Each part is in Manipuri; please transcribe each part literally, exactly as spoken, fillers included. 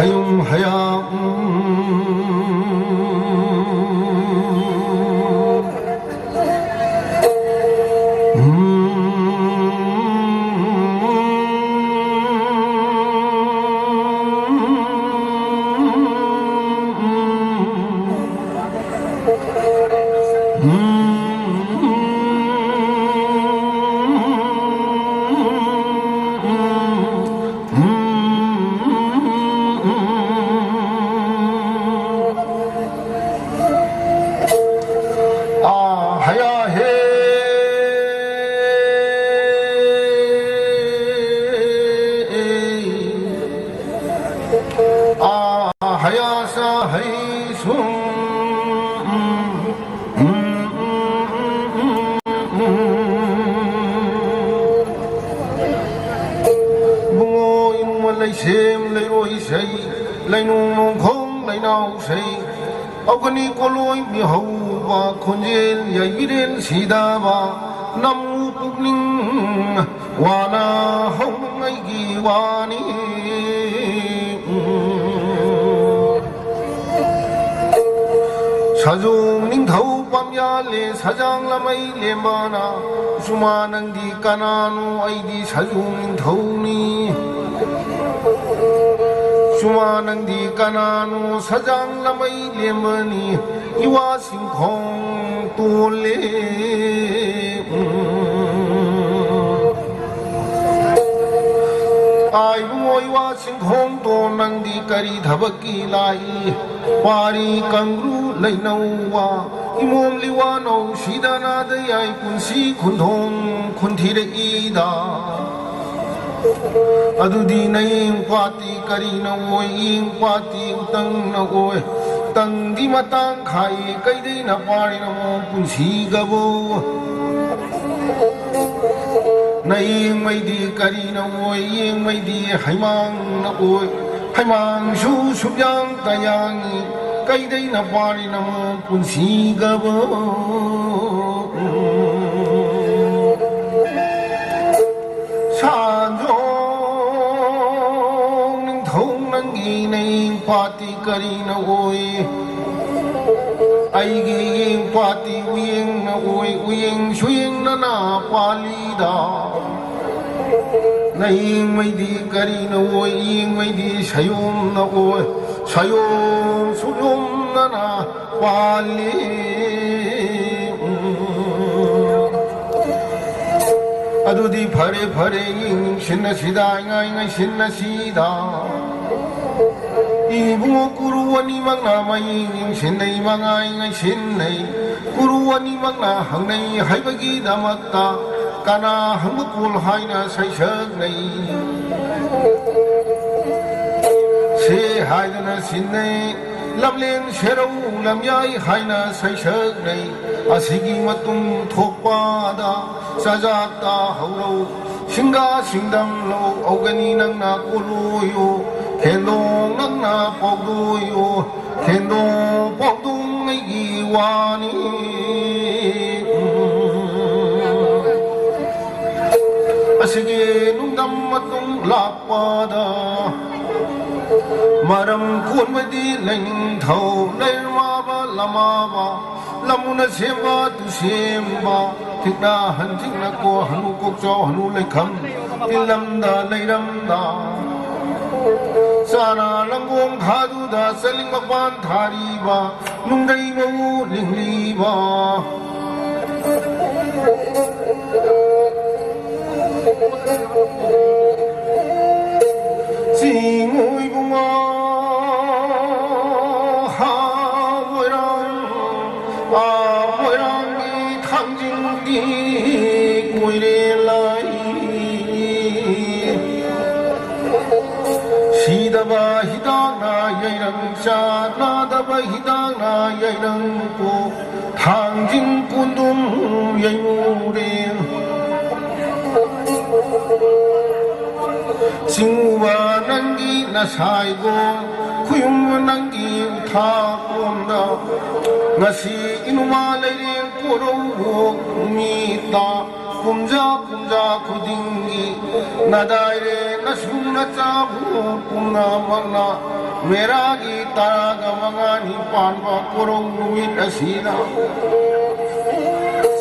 ꯌꯨꯝ ꯍꯌꯥ, ꯎꯝ꯫ ꯏꯕꯨꯡꯉꯣ, ꯏꯃꯨꯡ ꯂꯩꯁꯦꯝ ꯂꯩꯔꯣꯏ ꯁꯩ, ꯂꯩꯅꯨꯡ ꯅꯣꯡꯈꯣꯡ ꯂꯩꯅꯥꯎ ꯁꯩ, ꯑꯧꯒꯅꯤ ꯀꯣꯂꯣꯏ ꯃꯤꯍꯧꯕ, ꯈꯣꯟꯖꯦꯜ ꯌꯥꯏꯕꯤꯔꯦꯟ ꯁꯤꯗꯕ, ꯅꯝꯃꯨ ꯄꯨꯛꯅꯤꯡ ꯋꯥꯅ ꯍꯧꯅꯉꯩꯒꯤ ꯋꯥꯅꯤ꯫ ꯁꯖꯣꯡ ꯅꯤꯡꯊꯧ ꯄꯥꯝꯌꯥꯜꯂꯦ ꯁꯖꯥꯡ ꯂꯃꯩ ꯂꯦꯝꯕꯅ, ꯁꯨꯃꯥ ꯅꯪꯗꯤ ꯀꯅꯥꯅꯣ? ꯑꯩꯗꯤ ꯁꯖꯣꯡ ꯅꯤꯡꯊꯧꯅꯤ꯫ ꯁꯨꯃꯥ ꯅꯪꯗꯤ ꯀꯅꯥꯅꯣ? ꯁꯖꯥꯡ ꯂꯃꯩ ꯂꯦꯝꯕꯅꯤ, ꯏꯋꯥ ꯁꯤꯡꯈꯣꯡ ꯇꯣꯜꯂꯦ꯫ ꯎꯝ꯫ ꯑꯥ, ꯏꯕꯨꯡꯉꯣ, ꯏꯋꯥ ꯁꯤꯡꯈꯣꯡ ꯇꯣꯟ, ꯅꯪꯗꯤ ꯀꯔꯤ ꯊꯕꯛꯀꯤ ꯂꯥꯛꯏ? ꯋꯥꯔꯤ ꯀꯪꯒ꯭ꯔꯨ ꯂꯩꯅꯧꯋꯥ, ꯏꯃꯣꯝ ꯂꯤꯋꯥꯅꯧ ꯁꯤꯗꯅꯥꯗ ꯌꯥꯏ ꯄꯨꯟꯁꯤ ꯈꯨꯟꯊꯣꯡ ꯈꯨꯟꯊꯤꯔꯛꯏꯗ꯫ ꯑꯗꯨꯗꯤ ꯅꯌꯦꯡ ꯄꯥꯠꯇꯤ ꯀꯔꯤꯅ ꯑꯣꯏ, ꯏꯌꯦꯡ ꯄꯥꯠꯇꯤ ꯎꯇꯪꯅ ꯑꯣꯏ, ꯇꯪꯗꯤ ꯃꯇꯥꯡ ꯈꯥꯏ, ꯀꯩꯗꯩꯅ ꯄꯥꯔꯤꯅꯃꯣ ꯄꯨꯟꯁꯤꯒꯕꯣ? ꯅꯌꯦꯡꯃꯩꯗꯤ ꯀꯔꯤꯅ ꯑꯣꯏ, ꯌꯦꯡꯃꯩꯗꯤ ꯍꯩꯃꯥꯡꯅ ꯑꯣꯏ, ꯍꯩꯃꯥꯡꯁꯨ ꯁꯨꯞꯌꯥꯡ ꯇꯌꯥꯡꯉꯤ, ꯀꯩꯗꯩꯅ ꯄꯥꯔꯤꯅꯃꯣ ꯄꯨꯟꯁꯤꯒꯕꯣ? ꯁꯥꯟꯖꯣꯡ ꯅꯤꯡꯊꯧ ꯅꯪꯒꯤ ꯅꯌꯦꯡ ꯄꯥꯠꯇꯤ ꯀꯔꯤꯅ ꯑꯣꯏ? ꯑꯩꯒꯤ ꯌꯦꯡ ꯄꯥꯠꯇꯤ ꯎꯌꯦꯡꯅ ꯑꯣꯏ, ꯎꯌꯦꯡ ꯁꯨꯌꯦꯡꯅꯅ ꯄꯥꯜꯂꯤꯗ꯫ ꯅꯌꯦꯡꯃꯩꯗꯤ ꯀꯔꯤꯅ ꯑꯣꯏ? ꯌꯦꯡꯃꯩꯗꯤ ꯁꯌꯣꯝꯅ ꯑꯣꯏ, ꯁꯌꯣꯝ ꯁꯨꯌꯣꯝꯅꯅ ꯄꯥꯜꯂꯤ꯫ ꯎꯝ꯫ ꯑꯗꯨꯗꯤ ꯐꯔꯦ, ꯐꯔꯦ, ꯌꯦꯡꯁꯤꯟꯅꯁꯤꯗ, ꯏꯉꯥꯏ ꯉꯥꯏꯁꯤꯟꯅꯁꯤꯗ꯫ ꯏꯕꯨꯡꯉꯣ ꯀꯨꯔꯨ ꯑꯅꯤꯃꯛꯅ ꯃꯌꯦꯡ ꯌꯦꯡꯁꯤꯟꯅꯩ, ꯃꯉꯥꯏ ꯉꯥꯏꯁꯤꯟꯅꯩ꯫ ꯀꯨꯔꯨ ꯑꯅꯤꯃꯛꯅ ꯍꯪꯅꯩ ꯍꯥꯏꯕꯒꯤꯗꯃꯛꯇ ꯀꯅꯥ ꯍꯪꯕ ꯀꯣꯜ ꯍꯥꯏꯅ ꯁꯩꯁꯛꯅꯩ꯫ ꯁꯦ ꯍꯥꯏꯗꯨꯅ ꯁꯤꯟꯅꯩ꯫ ꯂꯝꯂꯦꯟ ꯁꯦꯔꯧ ꯂꯝꯌꯥꯏ ꯍꯥꯏꯅ ꯁꯩꯁꯛꯅꯩ꯫ ꯑꯁꯤꯒꯤ ꯃꯇꯨꯡ ꯊꯣꯛꯄꯗ ꯆꯥꯖꯥꯠꯇ ꯍꯧꯔꯧ, ꯁꯤꯡꯒꯥ ꯁꯤꯡꯗꯝ ꯂꯧ, ꯑꯧꯒꯅꯤ ꯅꯪꯅ ꯀꯣꯂꯣꯌꯣ, ꯈꯦꯟꯗꯣꯡ ꯅꯪꯅ ꯄꯥꯎꯗꯣꯌꯣ, ꯈꯦꯟꯗꯣꯡ ꯄꯥꯎꯗꯣꯡ ꯑꯩꯒꯤ ꯋꯥꯅꯤ꯫ ꯎꯝ꯫ ꯑꯁꯤꯒꯤ ꯅꯨꯡꯗꯝ ꯃꯇꯨꯡ ꯂꯥꯛ ꯄꯗ ꯃꯔꯝ ꯀꯣꯟꯕꯗꯤ ꯂꯩꯅꯤꯡꯊꯧ, ꯂꯩꯔꯃꯥꯕ ꯂꯃꯥꯕ, ꯂꯝꯃꯨꯅ ꯁꯦꯝꯕ ꯇꯨꯁꯦꯝꯕ, ꯊꯤꯛꯅ ꯍꯟꯊꯤꯛꯅ ꯀꯣ ꯍꯅꯨ ꯀꯣꯛꯆꯥꯎ ꯍꯅꯨ ꯂꯩꯈꯝ, ꯇꯤꯜꯂꯝꯗ ꯂꯩꯔꯝꯗ꯫ ꯆꯥꯅ ꯂꯪꯒꯣꯡ ꯊꯥꯗꯨꯗ ꯆꯠꯂꯤꯡ ꯃꯄꯥꯟ ꯊꯥꯔꯤꯕ, ꯅꯨꯡꯗꯩ ꯃꯎ ꯂꯤꯡꯂꯤꯕ꯫ ꯆꯤꯡ ꯏꯕꯨꯡꯉꯣ ꯍꯥ ꯃꯣꯏꯔꯥꯡ, ꯑꯥ ꯃꯣꯏꯔꯥꯡꯒꯤ ꯊꯥꯡꯖꯤꯡꯗꯤ ꯀꯨꯏꯔꯦ ꯂꯥꯏ꯫ ꯁꯤꯗꯕ ꯍꯤꯗꯥꯛꯅ ꯌꯩꯔꯪ ꯆꯥ, ꯅꯥꯗꯕ ꯍꯤꯗꯥꯛꯅ ꯌꯩꯔꯪ ꯄꯣ, ꯊꯥꯡꯖꯤꯡ ꯀꯨꯟꯗꯨꯝ ꯌꯩꯃꯨꯔꯦ꯫ ꯆꯤꯡꯉꯨꯕ ꯅꯪꯒꯤ ꯅꯁꯥꯏꯒꯣ, ꯈꯨꯌꯨꯝ ꯅꯪꯒꯤ ꯎꯊꯥ ꯀꯣꯟꯗ, ꯉꯁꯤ ꯏꯅꯨꯃ ꯂꯩꯔꯦ ꯀꯣꯔꯧꯕꯣ ꯃꯤꯇ꯫ ꯀꯨꯝꯖꯥ ꯀꯨꯝꯖꯥ ꯈꯨꯗꯤꯡꯒꯤ ꯅꯗꯥꯏꯔꯦ ꯅꯁꯨ ꯅꯆꯥꯕꯨ ꯄꯨꯝꯅꯃꯛꯅ ꯃꯦꯔꯥꯒꯤ ꯇꯔꯥꯒ ꯃꯉꯥꯅꯤ ꯄꯥꯟꯕ ꯀꯣꯔꯧ ꯅꯨꯃꯤꯠ ꯑꯁꯤꯗ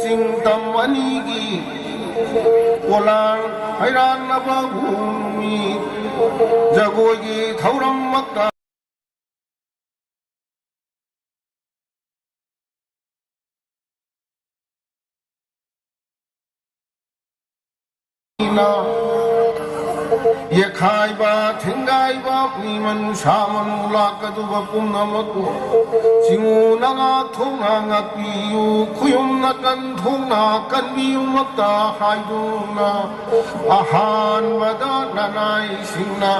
ꯆꯤꯡ ꯇꯝ ꯑꯅꯤꯒꯤ ꯄꯣꯂꯥꯡ ꯍꯩꯔꯥꯟꯅꯕꯕꯨ ꯅꯨꯃꯤꯠ ꯖꯒꯣꯏꯒꯤ ꯊꯧꯔꯝꯃꯛꯇ ꯌꯦꯛꯈꯥꯏꯕ, ꯊꯤꯡꯒꯥꯏꯕ, ꯃꯤ ꯃꯅꯨꯡꯁꯥ ꯃꯅꯨꯡ ꯂꯥꯛꯀꯗꯧꯕ ꯄꯨꯝꯅꯃꯛꯄꯨ ꯆꯤꯡꯉꯨꯅ ꯉꯥꯛꯊꯣꯛꯅ ꯉꯥꯛꯄꯤꯌꯨ, ꯈꯨꯌꯨꯝꯅ ꯀꯟꯊꯣꯛꯅ ꯀꯟꯕꯤꯌꯨꯃꯛꯇ ꯍꯥꯏꯗꯨꯅ ꯑꯍꯥꯟꯕꯗ ꯅꯅꯥꯏꯁꯤꯡꯅ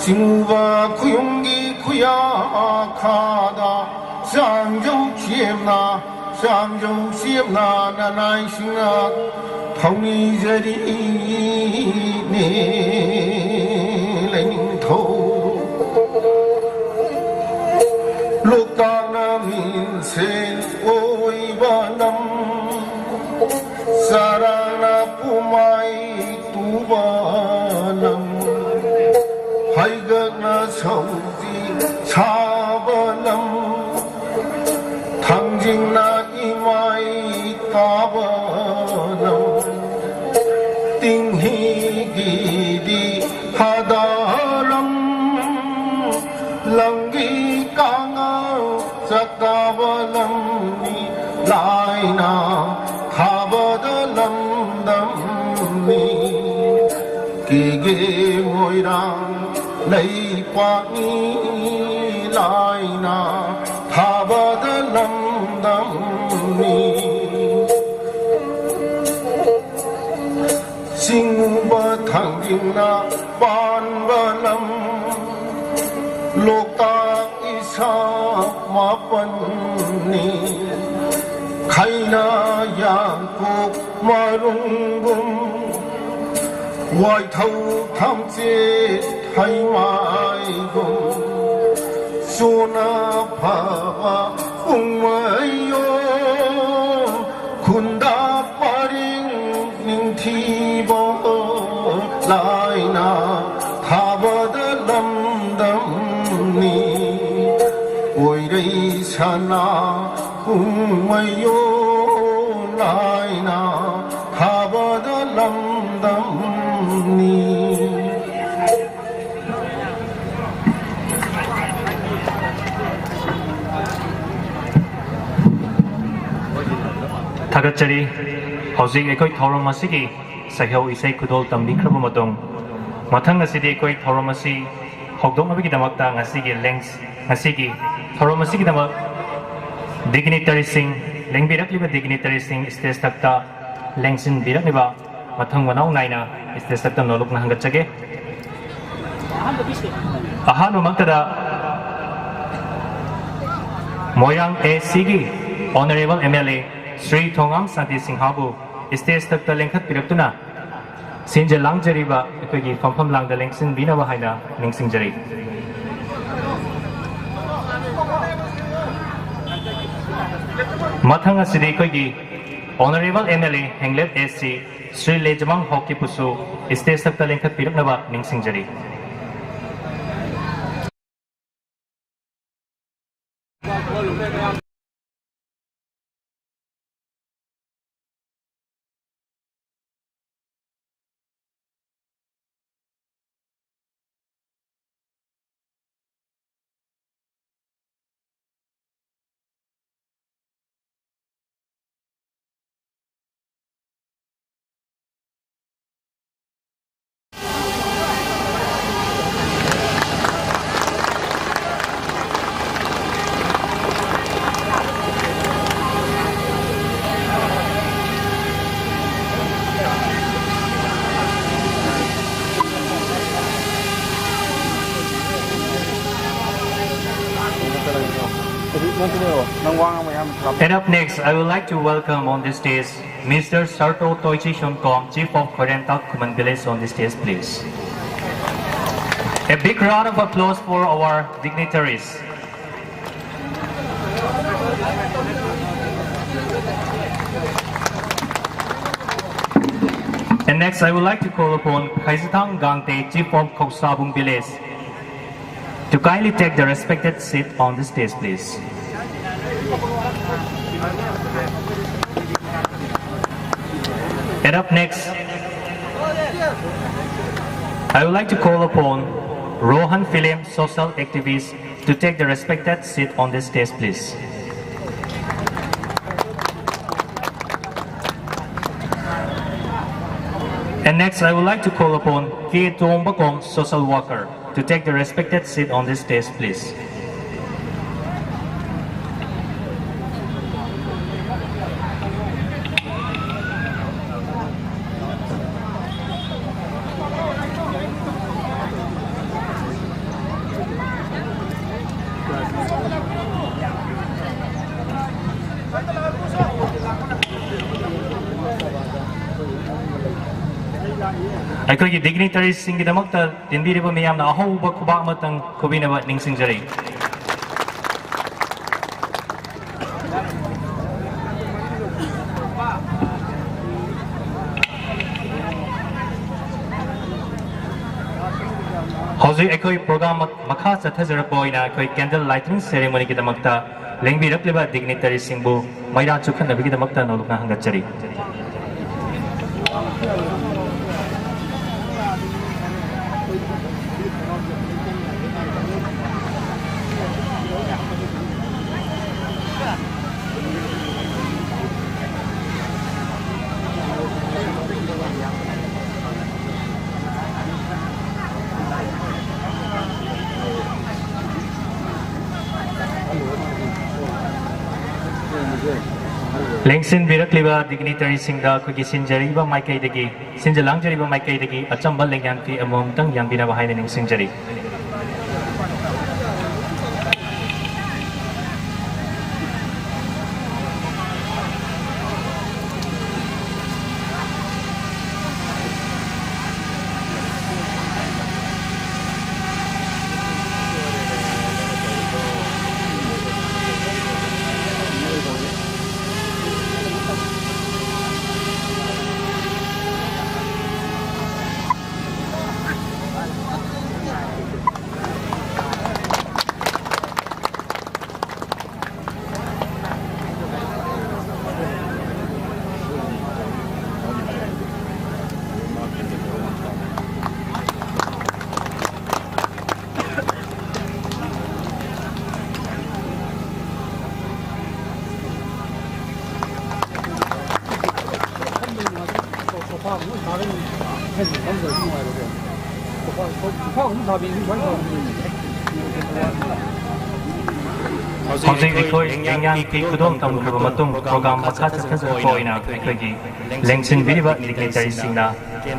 ꯆꯤꯡꯉꯨꯕ ꯈꯨꯌꯨꯝꯒꯤ ꯈꯨꯌꯥꯈꯥꯗ ꯆꯥꯡꯖꯧ ꯆꯦꯝꯅ ꯆꯥꯡꯖꯧ ꯆꯦꯞꯅ ꯅꯅꯥꯏꯁꯤꯡꯅ ꯊꯧꯅꯤꯖꯔꯤꯅꯦ ꯂꯩꯅꯤꯡꯊꯧ꯫ ꯂꯣꯛꯇꯥꯛꯅ ꯃꯤꯡꯁꯦꯜ ꯑꯣꯏꯕ ꯂꯝ, ꯆꯔꯥꯡꯅ ꯄꯨꯃꯥꯏ ꯇꯨꯕ ꯂꯝ, ꯍꯩꯒꯛꯅ ꯁꯧꯖꯤ ꯁꯥꯕ ꯂꯝ, ꯊꯥꯡꯖꯤꯡꯅ ꯏꯃꯥꯏ ꯇꯥꯕ ꯂꯝ, ꯇꯤꯡꯍꯤꯒꯤꯗꯤ ꯍꯥꯗꯥꯔꯝ, ꯂꯝꯒꯤ ꯀꯥꯡꯉꯧ ꯆꯥꯛꯇꯥꯕ ꯂꯝꯅꯤ, ꯂꯥꯏꯅ ꯊꯥꯕꯗ ꯂꯝꯗꯝꯅꯤ꯫ ꯀꯦꯒꯦ ꯃꯣꯏꯔꯥꯡ ꯂꯩꯄꯥꯛꯅꯤ, ꯂꯥꯏꯅ ꯊꯥꯕꯗ ꯂꯝꯗꯝꯅꯤ꯫ ꯆꯤꯡꯒꯨꯝꯕ ꯊꯥꯡꯖꯤꯡꯅ ꯄꯥꯟꯕ ꯂꯝ, ꯂꯣꯛꯇꯥꯛ ꯏꯁꯥ ꯃꯥꯄꯟꯅꯤ꯫ ꯈꯩꯅ ꯌꯥꯡꯀꯣꯛ ꯃꯔꯨꯡꯒꯨꯝ, ꯋꯥꯏꯊꯧ ꯊꯝꯆꯦꯠ ꯍꯩꯃꯥꯏꯒꯨꯝ, ꯆꯣꯅ ꯐꯕ ꯄꯨꯡꯃꯌꯣꯝ ꯈꯨꯟꯗꯥ ꯄꯔꯤꯡ ꯅꯤ꯫ ꯄꯣꯏꯔꯩ ꯁꯅꯥ ꯄꯨꯡꯃꯌꯣ ꯂꯥꯏꯅ ꯊꯥꯕꯗ ꯂꯝꯗꯝꯅꯤ꯫ ꯊꯥꯒꯠꯆꯔꯤ꯫ ꯍꯧꯖꯤꯛ ꯑꯩꯈꯣꯏ ꯊꯧꯔꯝ ꯑꯁꯤꯒꯤ ꯁꯩꯍꯧ ꯏꯁꯩ ꯈꯨꯗꯣꯜ ꯇꯝꯕꯤꯈ꯭ꯔꯕ ꯃꯇꯨꯡ, ꯃꯊꯪ ꯑꯁꯤꯗꯤ ꯑꯩꯈꯣꯏ ꯊꯧꯔꯝ ꯑꯁꯤ ꯍꯧꯗꯣꯛꯅꯕꯒꯤꯗꯃꯛꯇ ꯉꯁꯤꯒꯤ ꯂꯦꯡꯁ-, ꯉꯁꯤꯒꯤ ꯊꯧꯔꯝ ꯑꯁꯤꯒꯤꯗꯃꯛ ꯗꯤꯒꯅꯤꯇꯔꯤꯁꯤꯡ, ꯂꯦꯡꯕꯤꯔꯛꯂꯤꯕ ꯗꯤꯒꯅꯤꯇꯔꯤꯁꯤꯡ ꯁ꯭ꯇꯦꯖ ꯊꯛꯇ ꯂꯦꯡꯁꯤꯟꯕꯤꯔꯛꯂꯤꯕ ꯃꯊꯪ ꯃꯅꯥꯎ ꯅꯥꯏꯅ ꯁ꯭ꯇꯦꯖ ꯊꯛꯇ ꯅꯣꯂꯨꯛꯅ ꯍꯪꯒꯠꯆꯒꯦ꯫ ꯑꯍꯥꯟꯕꯃꯛꯇꯗ ꯃꯣꯏꯔꯥꯡ ꯑꯦ ꯁꯤꯒꯤ honourable M L A Shri Thongam Shanti ꯁꯤꯡꯍꯕꯨ ꯁ꯭ꯇꯦꯖ ꯊꯛꯇ ꯂꯦꯡꯈꯠꯄꯤꯔꯛꯇꯨꯅ ꯁꯤꯟꯖ ꯂꯥꯡꯖꯔꯤꯕ ꯑꯩꯈꯣꯏꯒꯤ ꯐꯝꯐꯝ ꯂꯥꯡꯗ ꯂꯦꯡꯁꯤꯟꯕꯤꯅꯕ ꯍꯥꯏꯅ ꯅꯤꯡꯁꯤꯡꯖꯔꯤ꯫ ꯃꯊꯪ ꯑꯁꯤꯗꯤ ꯑꯩꯈꯣꯏꯒꯤ honourable M L A Henglet A C Shri ꯂꯦꯖꯃꯥꯡ ꯍꯣꯀꯤꯞꯄꯨꯁꯨ stage ꯊꯛꯇ ꯂꯦꯡꯈꯠꯄꯤꯔꯛꯅꯕ ꯅꯤꯡꯁꯤꯡꯖꯔꯤ꯫ And up next, I would like to welcome on the stage Mister Sarto Toichi Shonkom, Chief of Khoirentak Khuman Village, on the stage, please. A big round of applause for our dignitaries. And next, I would like to call upon Khaisithang Gangte, Chief of Khoksabung Village. To kindly take the respected seat on the stage, please. And up next, I would like to call upon Rohan Film social activist to take the respected seat on the stage, please. And next, I would like to call upon K Tombakom, social worker, to take the respected seat on this stage, please. ꯑꯩꯈꯣꯏꯒꯤ dignitaries ꯁꯤꯡꯒꯤꯗꯃꯛꯇ ꯇꯤꯟꯕꯤꯔꯤꯕ ꯃꯤꯌꯥꯝꯅ ꯑꯍꯧꯕ ꯈꯨꯕꯥꯛ ꯑꯃꯇꯪ ꯈꯨꯕꯤꯅꯕ ꯅꯤꯡꯁꯤꯡꯖꯔꯤ꯫ ꯍꯧꯖꯤꯛ ꯑꯩꯈꯣꯏ program ꯃꯈꯥ ꯆꯠꯊꯖꯔꯛꯄ ꯑꯣꯏꯅ ꯑꯩꯈꯣꯏ candle lighting ceremony ꯒꯤꯗꯃꯛꯇ ꯂꯦꯡꯕꯤꯔꯛꯂꯤꯕ dignitaries ꯁꯤꯡꯕꯨ ꯃꯩꯔꯥ ꯆꯨꯞꯈꯠꯅꯕꯒꯤꯗꯃꯛꯇ ꯅꯧꯅ ꯍꯪꯒꯠꯆꯔꯤ꯫ ꯂꯦꯡꯁꯤꯟꯕꯤꯔꯛꯂꯤꯕ dignitaries ꯁꯤꯡꯗ ꯑꯩꯈꯣꯏꯒꯤ ꯁꯤꯟꯖꯔꯤꯕ ꯃꯥꯏꯀꯩꯗꯒꯤ, ꯁꯤꯟꯖ ꯂꯥꯡꯖꯔꯤꯕ ꯃꯥꯏꯀꯩꯗꯒꯤ ꯑꯆꯝꯕ ꯂꯦꯡꯌꯥꯟ ꯐꯤ ꯑꯃꯃꯝꯇꯪ ꯌꯥꯟꯕꯤꯅꯕ ꯍꯥꯏꯅ ꯅꯤꯡꯁꯤꯡꯖꯔꯤ꯫ ꯍꯧꯖꯤꯛ ꯑꯩꯈꯣꯏ ꯂꯦꯡꯌꯥꯟ ꯐꯤ ꯈꯨꯗꯣꯜ ꯇꯝꯈ꯭ꯔꯕ ꯃꯇꯨꯡ, ꯄ꯭ꯔꯣꯒ꯭ꯔꯥꯝ ꯃꯈꯥ ꯆꯠꯊꯖꯔꯛꯄ ꯑꯣꯏꯅ ꯑꯩꯈꯣꯏꯒꯤ ꯂꯦꯡꯁꯤꯟꯕꯤꯔꯤꯕ ꯗꯤꯒꯅꯤꯇꯔꯤꯁꯤꯡꯅ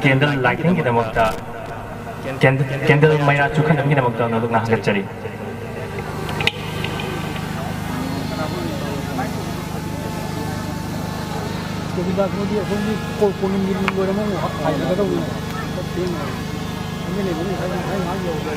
ꯀꯦꯟꯗꯜ ꯂꯥꯏꯇꯤꯡꯒꯤꯗꯃꯛꯇ, ꯀꯦꯟꯗꯜ, ꯀꯦꯟꯗꯜ ꯃꯩꯔꯥ ꯆꯨꯈꯠꯅꯕꯒꯤꯗꯃꯛꯇ ꯅꯣꯂꯨꯛꯅ ꯍꯥꯞꯆꯔꯤ꯫ ꯒꯣꯕꯤꯟꯗꯥꯁꯃꯗꯤ ꯑꯁꯣꯝꯒꯤ ꯀꯣ-, ꯀꯣꯅꯨꯡꯒꯤ ꯂꯣꯏꯔꯝꯃ ꯑꯃꯨꯛ ꯍꯥꯏꯒꯗꯧꯕꯅꯦ꯫ ꯈꯔ ꯊꯦꯡꯉꯦ꯫ ꯑꯗꯨꯅꯦ ꯑꯗꯨꯝ ꯉꯁꯥꯏ ꯉꯁꯥꯏ ꯉꯥꯏꯍꯥꯛ ꯌꯧꯈ꯭ꯔꯦ꯫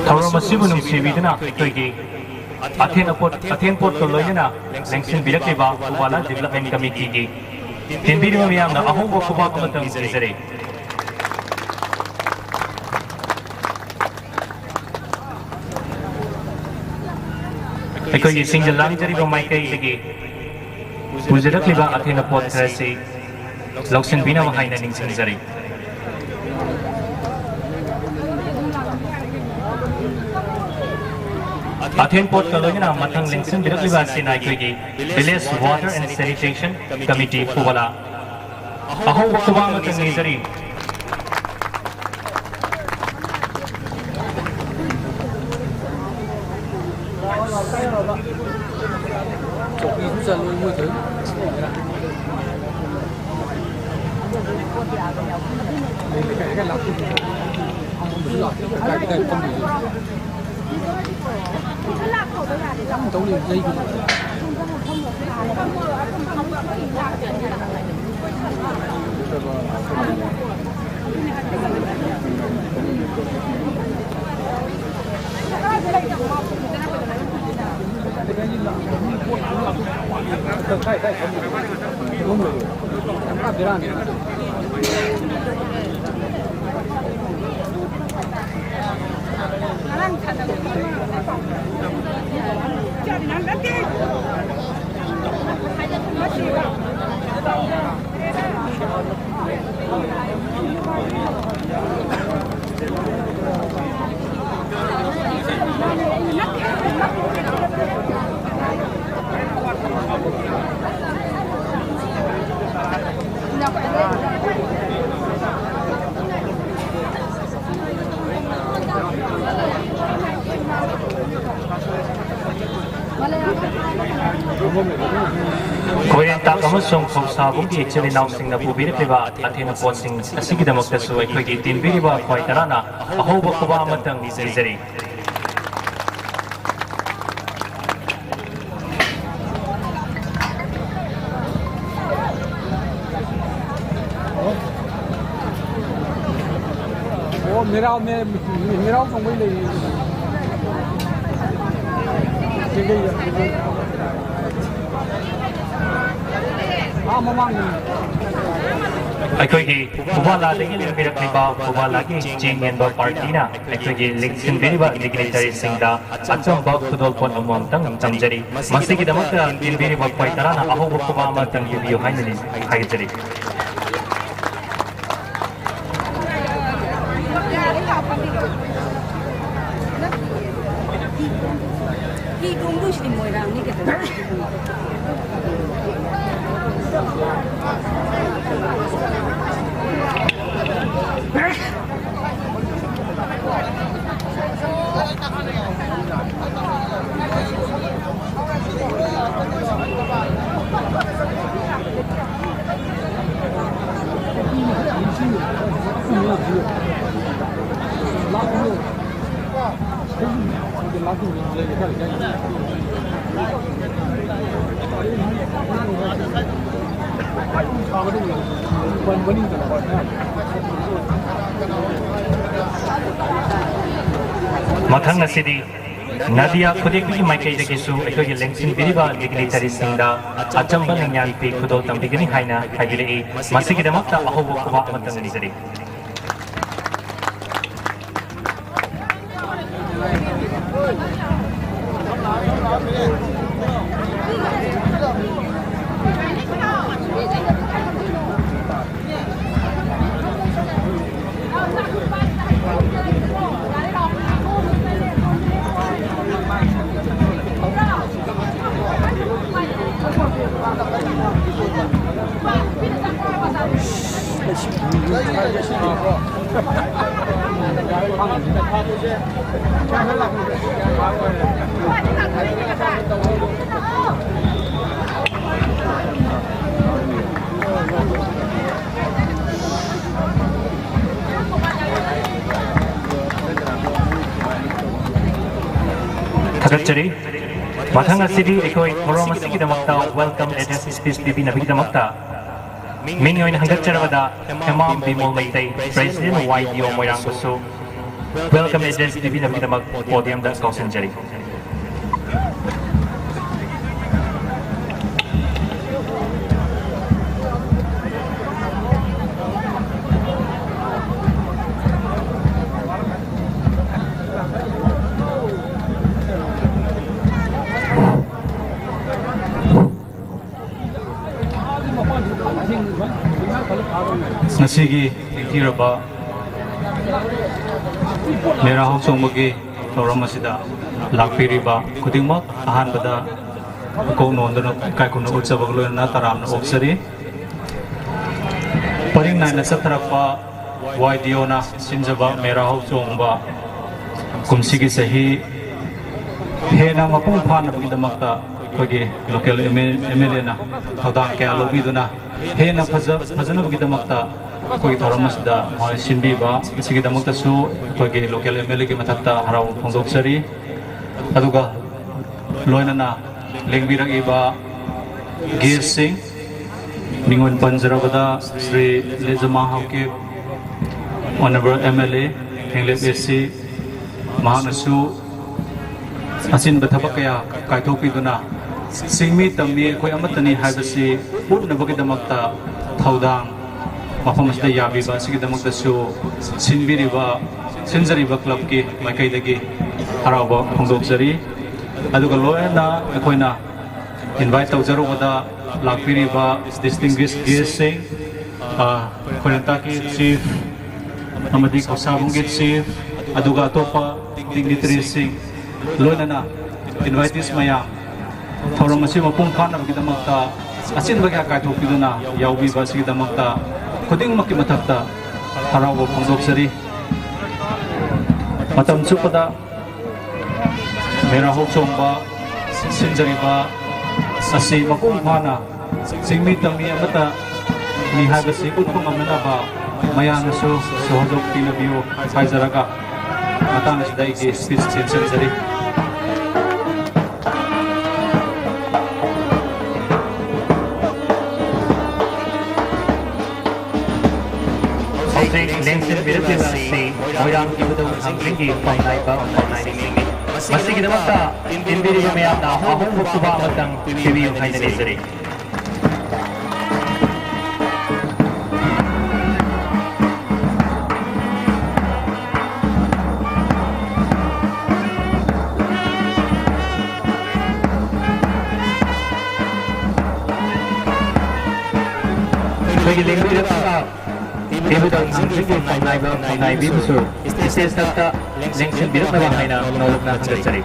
ꯊꯧꯔꯝ ꯑꯁꯤꯕꯨ ꯅꯨꯡꯁꯤꯕꯤꯗꯨꯅ ꯑꯩꯈꯣꯏꯒꯤ ꯑꯊꯦꯟ ꯑꯄꯣꯠ, ꯑꯊꯦꯟ ꯄꯣꯠꯀ ꯂꯣꯏꯅꯅ ꯂꯦꯡꯁꯤꯟꯕꯤꯔꯛꯂꯤꯕ ꯎꯕꯥꯂꯥ Development Committeeꯒꯤ ꯇꯤꯟꯕꯤꯔꯤꯕ ꯃꯤꯌꯥꯝꯅ ꯑꯍꯧꯕ ꯈꯨꯕꯥꯛ ꯑꯃꯇꯪ ꯄꯤꯖꯔꯤ꯫ ꯑꯩꯈꯣꯏꯒꯤ ꯁꯤꯡꯖ ꯂꯥꯡꯖꯔꯤꯕ ꯃꯥꯏꯀꯩꯗꯒꯤ ꯄꯨꯖꯔꯛꯂꯤꯕ ꯑꯊꯦꯟ ꯑꯄꯣꯠ ꯈꯔꯁꯤ ꯂꯧꯁꯤꯟꯕꯤꯅꯕ ꯍꯥꯏꯅ ꯅꯤꯡꯁꯤꯡꯖꯔꯤ꯫ ꯑꯊꯦꯟ ꯄꯣꯠꯀ ꯂꯣꯏꯅꯅ ꯃꯊꯪ ꯂꯦꯡꯁꯤꯟꯕꯤꯔꯛꯂꯤꯕ ꯑꯁꯤꯅ ꯑꯩꯈꯣꯏꯒꯤ Village Water and Sanitation Committee ꯐꯨꯕꯂꯥ꯫ ꯑꯍꯧꯕ ꯈꯨꯕꯥꯛ ꯑꯃꯇꯪ ꯅꯤꯖꯔꯤ꯫ ꯈꯣꯏꯔꯦꯟꯇꯥꯛ ꯑꯃꯁꯨꯡ ꯐꯧꯁꯥꯕꯨꯡꯒꯤ ꯏꯆꯤꯜ ꯏꯅꯥꯎꯁꯤꯡꯅ ꯄꯨꯕꯤꯔꯛꯂꯤꯕ ꯑꯊꯦꯟ ꯑꯄꯣꯠꯁꯤꯡ ꯑꯁꯤꯒꯤꯗꯃꯛꯇꯁꯨ ꯑꯩꯈꯣꯏꯒꯤ ꯇꯤꯟꯕꯤꯔꯤꯕ ꯈ꯭ꯋꯥꯏ ꯇꯔꯥꯅ ꯑꯍꯧꯕ ꯈꯨꯕꯥꯛ ꯑꯃꯇꯪ ꯅꯤꯖꯔꯤ꯫ ꯑꯣ, ꯃꯦꯔꯥ-, ꯃꯦ-, ꯃꯦꯔꯥꯎ ꯆꯣꯡꯕꯩ ꯂꯩꯔꯤ꯫ ꯀꯩꯀꯩ, ꯀꯩꯀꯩ? ꯑꯥ, ꯃꯃꯥꯡꯗꯅꯤ꯫ ꯑꯩꯈꯣꯏꯒꯤ ꯐꯨꯕꯥꯂꯥꯗꯒꯤ ꯂꯦꯡꯕꯤꯔꯛꯂꯤꯕ ꯐꯨꯕꯥꯂꯥꯒꯤ ꯆꯦꯡ ꯌꯦꯟꯕ ꯄꯥꯔꯇꯤꯅ ꯑꯩꯈꯣꯏꯒꯤ ꯂꯦꯡꯁꯤꯟꯕꯤꯔꯤꯕ ꯗꯤꯒꯅꯤꯇꯔꯤꯁꯤꯡꯗ ꯑꯆꯝꯕ ꯈꯨꯗꯣꯜꯄꯣꯠ ꯑꯃꯃꯝꯇꯪ ꯇꯝꯖꯔꯤ꯫ ꯃꯁꯤꯒꯤꯗꯃꯛꯇ ꯌꯦꯡꯕꯤꯔꯤꯕ ꯈ꯭ꯋꯥꯏ ꯇꯔꯥꯅ ꯑꯍꯧꯕ ꯈꯨꯕꯥꯛ ꯑꯃ ꯇꯝꯕꯤꯌꯨ ꯍꯥꯏꯅ ꯍꯥꯏꯖꯔꯤ꯫ ꯍꯤ ꯇꯣꯡꯗꯣꯏꯁꯤꯗꯤ ꯃꯣꯏꯔꯥꯡꯅꯤ ꯀꯩꯗꯧꯔꯒꯦ? ꯃꯊꯪ ꯑꯁꯤꯗꯤ ꯅꯥꯗꯤꯌꯥ ꯈꯨꯗꯦꯛꯄꯤꯒꯤ ꯃꯥꯏꯀꯩꯗꯒꯤꯁꯨ ꯑꯩꯈꯣꯏꯒꯤ ꯂꯦꯡꯁꯤꯟꯕꯤꯔꯤꯕ ꯗꯤꯒꯅꯤꯇꯔꯤꯁꯤꯡꯗ ꯑꯆꯝꯕ ꯅꯤꯡꯌꯥꯟ ꯐꯤ ꯈꯨꯗꯣꯜ ꯇꯝꯕꯤꯒꯅꯤ ꯍꯥꯏꯅ ꯍꯥꯏꯕꯤꯔꯛꯏ꯫ ꯃꯁꯤꯒꯤꯗꯃꯛꯇ ꯑꯍꯧꯕ ꯈꯨꯕꯥꯛ ꯑꯃꯇꯪ ꯅꯤꯖꯔꯤ꯫ ꯊꯥꯒꯠꯆꯔꯤ꯫ ꯃꯊꯪ ꯑꯁꯤꯗꯤ ꯑꯩꯈꯣꯏ ꯊꯧꯔꯝ ꯑꯁꯤꯒꯤꯗꯃꯛꯇ welcome address speech ꯄꯤꯕꯤꯅꯕꯒꯤꯗꯃꯛꯇ ꯃꯤꯡ ꯑꯣꯏꯅ ꯍꯪꯒꯠꯆꯔꯕꯗ Hemam Bimol Meitei, President Y D O ꯃꯣꯏꯔꯥꯡꯕꯨꯁꯨ welcome address ꯄꯤꯕꯤꯅꯕꯒꯤꯗꯃꯛ podiumꯗ ꯀꯧꯁꯤꯟꯖꯔꯤ꯫ ꯉꯁꯤꯒꯤ ꯅꯤꯡꯊꯤꯔꯕ ꯃꯦꯔꯥ ꯍꯧꯆꯣꯡꯕꯒꯤ ꯊꯧꯔꯝ ꯑꯁꯤꯗ ꯂꯥꯛꯄꯤꯔꯤꯕ ꯈꯨꯗꯤꯡꯃꯛ ꯑꯍꯥꯟꯕꯗ ꯄꯨꯀꯣꯛ ꯅꯣꯟꯗꯨꯅ ꯏꯀꯥꯏ ꯈꯨꯝꯅꯕ ꯎꯠꯆꯕꯒ ꯂꯣꯏꯅꯅ ꯇꯔꯥꯝꯅ ꯑꯣꯛꯆꯔꯤ꯫ ꯄꯔꯤꯡ ꯅꯥꯏꯅ ꯆꯠꯊꯔꯛꯄ ꯋꯥꯏ ꯗꯤ ꯑꯣꯅ ꯁꯤꯟꯖꯕ ꯃꯦꯔꯥ ꯍꯧꯆꯣꯡꯕ ꯀꯨꯝꯁꯤꯒꯤ ꯆꯍꯤ ꯍꯦꯟꯅ ꯃꯄꯨꯡ ꯐꯥꯅꯕꯒꯤꯗꯃꯛꯇ ꯑꯩꯈꯣꯏꯒꯤ ꯂꯣꯀꯦꯜ ꯑꯦꯝ ꯑꯦꯜ ꯑꯦꯅ ꯊꯧꯗꯥꯡ ꯀꯌꯥ ꯂꯧꯕꯤꯗꯨꯅ ꯍꯦꯟꯅ ꯐꯖ-, ꯐꯖꯅꯕꯒꯤꯗꯃꯛꯇ ꯑꯩꯈꯣꯏꯒꯤ ꯊꯧꯔꯝ ꯑꯁꯤꯗ ꯃꯈꯣꯏ ꯁꯤꯟꯕꯤꯕ ꯑꯁꯤꯒꯤꯗꯃꯛꯇꯁꯨ ꯑꯩꯈꯣꯏꯒꯤ ꯂꯣꯀꯦꯜ ꯑꯦꯝ ꯑꯦꯜ ꯑꯦꯒꯤ ꯃꯊꯛꯇ ꯍꯔꯥꯎꯕ ꯐꯣꯡꯗꯣꯛꯆꯔꯤ꯫ ꯑꯗꯨꯒ ꯂꯣꯏꯅꯅ ꯂꯦꯡꯕꯤꯔꯛꯏꯕ ꯒꯦꯁꯁꯤꯡ, ꯃꯤꯡ ꯑꯣꯏꯅ ꯄꯟꯖꯔꯕꯗ Shri Lijma Haokip, honourable M L A, Henglep A C, ꯃꯍꯥꯛꯅꯁꯨ ꯑꯆꯤꯟꯕ ꯊꯕꯛ ꯀꯌꯥ ꯀꯥꯏꯊꯣꯛꯄꯤꯗꯨꯅ ꯆꯤꯡꯃꯤ ꯇꯝꯃꯤ ꯑꯩꯈꯣꯏ ꯑꯃꯠꯇꯅꯤ ꯍꯥꯏꯕꯁꯤ ꯎꯠꯅꯕꯒꯤꯗꯃꯛꯇ ꯊꯧꯗꯥꯡ ꯃꯐꯝ ꯑꯁꯤꯗ ꯌꯥꯕꯤꯕ ꯑꯁꯤꯒꯤꯗꯃꯛꯇꯁꯨ ꯁꯤꯟꯕꯤꯔꯤꯕ, ꯁꯤꯟꯖꯔꯤꯕ ꯀ꯭ꯂꯕꯀꯤ ꯃꯥꯏꯀꯩꯗꯒꯤ ꯍꯔꯥꯎꯕ ꯐꯣꯡꯗꯣꯛꯆꯔꯤ꯫ ꯑꯗꯨꯒ ꯂꯣꯏꯅꯅ ꯑꯩꯈꯣꯏꯅ ꯏꯟꯚꯥꯏꯠ ꯇꯧꯖꯔꯨꯕꯗ ꯂꯥꯛꯄꯤꯔꯤꯕ ꯗꯤꯁꯇꯤꯡꯒ꯭ꯋꯤꯁ ꯒꯦꯁꯁꯤꯡ, ꯑ, ꯈꯣꯏꯔꯦꯟꯇꯥꯒꯤ ꯆꯤꯐ ꯑꯃꯗꯤ ꯀꯧꯁꯥꯕꯨꯡꯒꯤ ꯆꯤꯐ, ꯑꯗꯨꯒ ꯑꯇꯣꯞꯄ ꯗꯤꯒꯅꯤꯇꯔꯤꯁꯤꯡ, ꯂꯣꯏꯅꯅ ꯏꯟꯚꯥꯏꯇꯤꯁ ꯃꯌꯥꯝ, ꯊꯧꯔꯝ ꯑꯁꯤ ꯃꯄꯨꯡ ꯐꯥꯅꯕꯒꯤꯗꯃꯛꯇ ꯑꯆꯤꯟꯕ ꯀꯌꯥ ꯀꯥꯏꯊꯣꯛꯄꯤꯗꯨꯅ ꯌꯥꯎꯕꯤꯕ ꯑꯁꯤꯒꯤꯗꯃꯛꯇ ꯈꯨꯗꯤꯡꯃꯛꯀꯤ ꯃꯊꯛꯇ ꯍꯔꯥꯎꯕ ꯐꯣꯡꯗꯣꯛꯆꯔꯤ꯫ ꯃꯇꯝ ꯆꯨꯞꯄꯗ ꯃꯦꯔꯥ ꯍꯧꯆꯣꯡꯕ ꯁꯤꯟꯖꯔꯤꯕ ꯑꯁꯤ ꯃꯄꯨꯡ ꯐꯥꯅ ꯆꯤꯡꯃꯤ ꯇꯝꯃꯤ ꯑꯃꯠꯇꯅꯤ ꯍꯥꯏꯕꯁꯤ ꯎꯠꯄ ꯉꯝꯅꯅꯕ ꯃꯌꯥꯝꯅꯁꯨ ꯁꯍꯖꯣꯛ ꯄꯤꯅꯕꯤꯌꯨ ꯍꯥꯏꯖꯔꯒ, ꯃꯇꯥꯡ ꯑꯁꯤꯗ ꯑꯩꯒꯤ ꯁ꯭ꯄꯤꯆ ꯇꯦꯟꯁꯤꯟꯖꯔꯤ꯫ ꯍꯧꯖꯤꯛ ꯂꯦꯡꯁꯤꯟꯕꯤꯔꯛꯂꯤꯕ ꯑꯁꯤ ꯃꯣꯏꯔꯥꯡ ꯏꯕꯨꯙꯧ ꯊꯥꯡꯖꯤꯡꯒꯤ ꯐꯝꯅꯥꯏꯕ ꯐꯝꯅꯥꯏꯕꯤꯅꯤ꯫ ꯃꯁꯤꯒꯤꯗꯃꯛꯇ ꯏꯟꯕꯤꯔꯤꯕ ꯃꯌꯥꯝꯅ ꯑꯍꯣꯡꯕ ꯈꯨꯕꯥꯛ ꯑꯃꯇꯪ ꯄꯤꯕꯤꯌꯨ ꯍꯥꯏꯅ ꯅꯤꯖꯔꯤ꯫ ꯑꯩꯈꯣꯏꯒꯤ ꯂꯦꯡꯕꯤꯔꯛꯂꯤꯕ ꯏꯕꯨꯙꯧ ꯊꯥꯡꯖꯤꯡꯒꯤ ꯐꯝꯅꯥꯏꯕ ꯐꯝꯅꯥꯏꯕꯤꯕꯨꯁꯨ stage ꯊꯛꯇ ꯂꯦꯡꯁꯤꯟꯕꯤꯔꯛꯅꯕ ꯍꯥꯏꯅ ꯅꯧꯂꯨꯛꯅ ꯍꯪꯒꯠꯆꯔꯤ꯫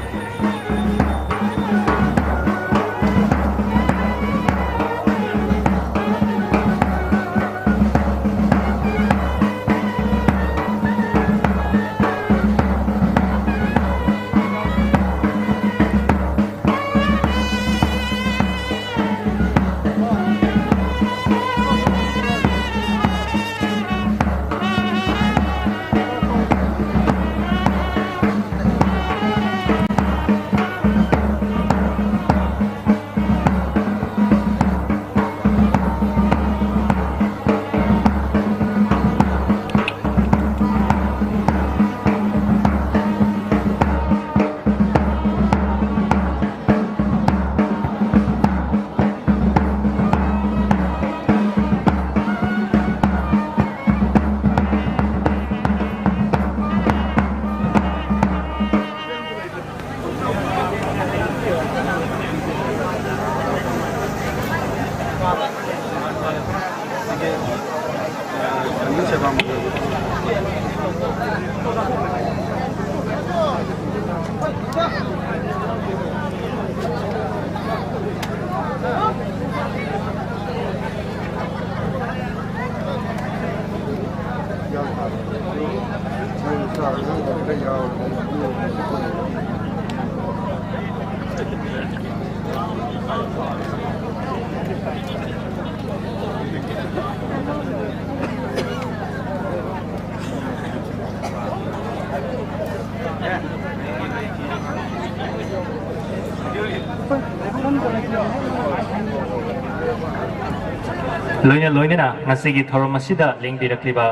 ꯂꯣꯏꯅ ꯂꯣꯏꯅꯅ ꯉꯁꯤꯒꯤ ꯊꯧꯔꯝ ꯑꯁꯤꯗ ꯂꯦꯡꯕꯤꯔꯛꯂꯤꯕ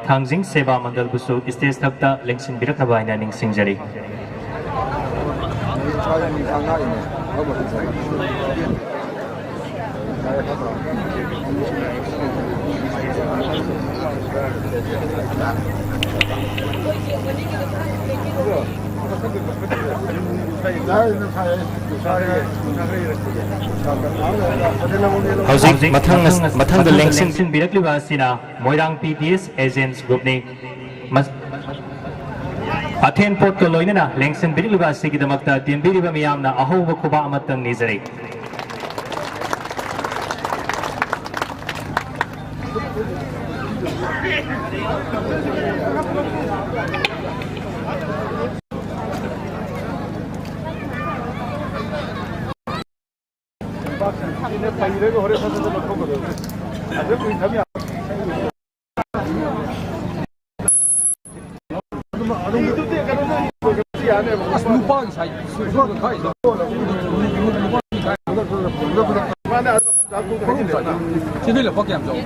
ꯊꯥꯡꯖꯤꯡ ꯁꯦꯕꯥ ꯃꯟꯗꯜꯕꯨꯁꯨ stage ꯊꯛꯇ ꯂꯦꯡꯁꯤꯟꯕꯤꯔꯛꯅꯕ ꯍꯥꯏꯅ ꯅꯤꯡꯁꯤꯡꯖꯔꯤ꯫ ꯍꯧꯖꯤꯛ ꯃꯊꯪ, ꯃꯊꯪꯗ ꯂꯦꯡꯁꯤꯟꯕꯤꯔꯛꯂꯤꯕ ꯑꯁꯤꯅ ꯃꯣꯏꯔꯥꯡ ꯄꯤ ꯗꯤ ꯑꯦꯁ ꯑꯦꯖꯦꯟꯁ ꯒ꯭ꯔꯨꯞꯅꯤ꯫ ꯃꯁ-, ꯑꯊꯦꯟ ꯄꯣꯠꯀ ꯂꯣꯏꯅꯅ ꯂꯦꯡꯁꯤꯟꯕꯤꯔꯛꯂꯤꯕ ꯑꯁꯤꯒꯤꯗꯃꯛꯇ ꯇꯦꯟꯕꯤꯔꯤꯕ ꯃꯤꯌꯥꯝꯅ ꯑꯍꯧꯕ ꯈꯨꯕꯥꯛ ꯑꯃꯇꯪ ꯅꯤꯖꯔꯤ꯫ ꯑꯁ, ꯅꯨꯄꯥꯒꯤ ꯁꯥꯏꯠ ꯁꯨ-, ꯁꯨ-, ꯈꯥꯏꯗꯣ꯫ ꯁꯤꯗꯤ ꯂꯨꯄꯥ ꯀꯌꯥꯝ ꯆꯥꯎ?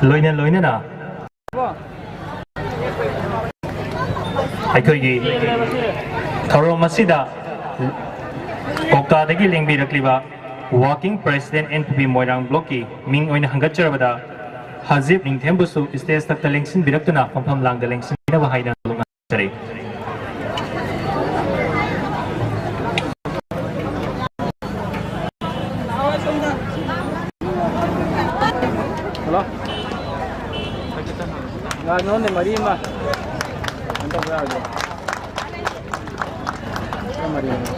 ꯂꯣꯏꯅ ꯂꯣꯏꯅꯅ ꯑꯩꯈꯣꯏꯒꯤ ꯊꯧꯔꯝ ꯑꯁꯤꯗ ꯀꯧꯇꯥꯗꯒꯤ ꯂꯦꯡꯕꯤꯔꯛꯂꯤꯕ Working President N P P ꯃꯣꯏꯔꯥꯡ Blockꯀꯤ ꯃꯤꯡ ꯑꯣꯏꯅ ꯍꯪꯒꯠꯆꯔꯕꯗ ꯍꯖꯤꯕ ꯅꯤꯡꯊꯦꯝꯕꯨꯁꯨ stage ꯊꯛꯇ ꯂꯦꯡꯁꯤꯟꯕꯤꯔꯛꯇꯨꯅ ꯐꯝꯐꯝ ꯂꯥꯡꯗ ꯂꯦꯡꯁꯤꯟꯕꯤꯅꯕ ꯍꯥꯏꯅ ꯂꯨꯃꯥꯏꯖꯔꯤ꯫ ꯍꯜꯂꯣ꯫ ꯉꯥꯏ, ꯅꯉꯣꯟꯗ ꯃꯔꯤ ꯑꯃ ꯀꯩꯅꯣ ꯇꯧꯕ ꯌꯥꯔꯣꯏꯗ꯭ꯔꯣ? ꯃꯔꯤ ꯑꯃ꯫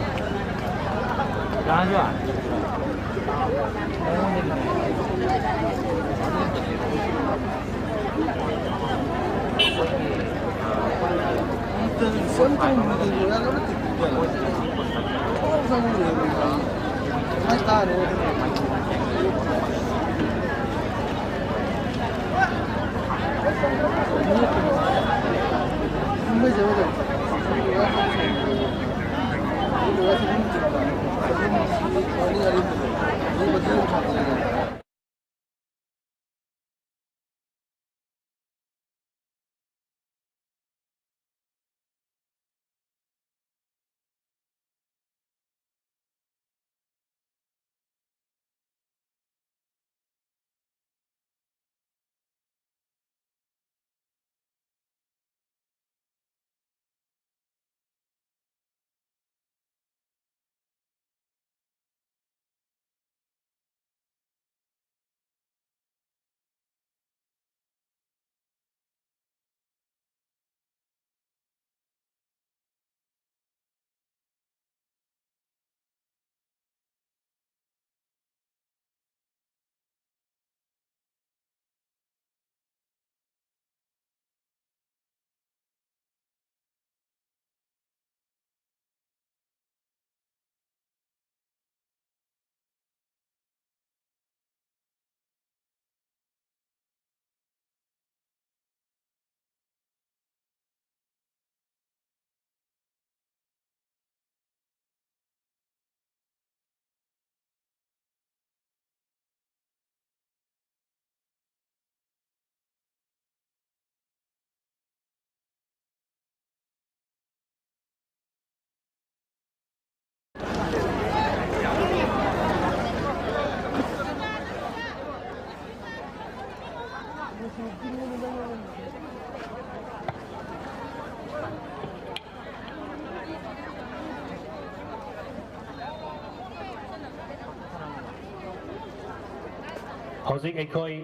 ꯍꯧꯖꯤꯛ ꯑꯩꯈꯣꯏ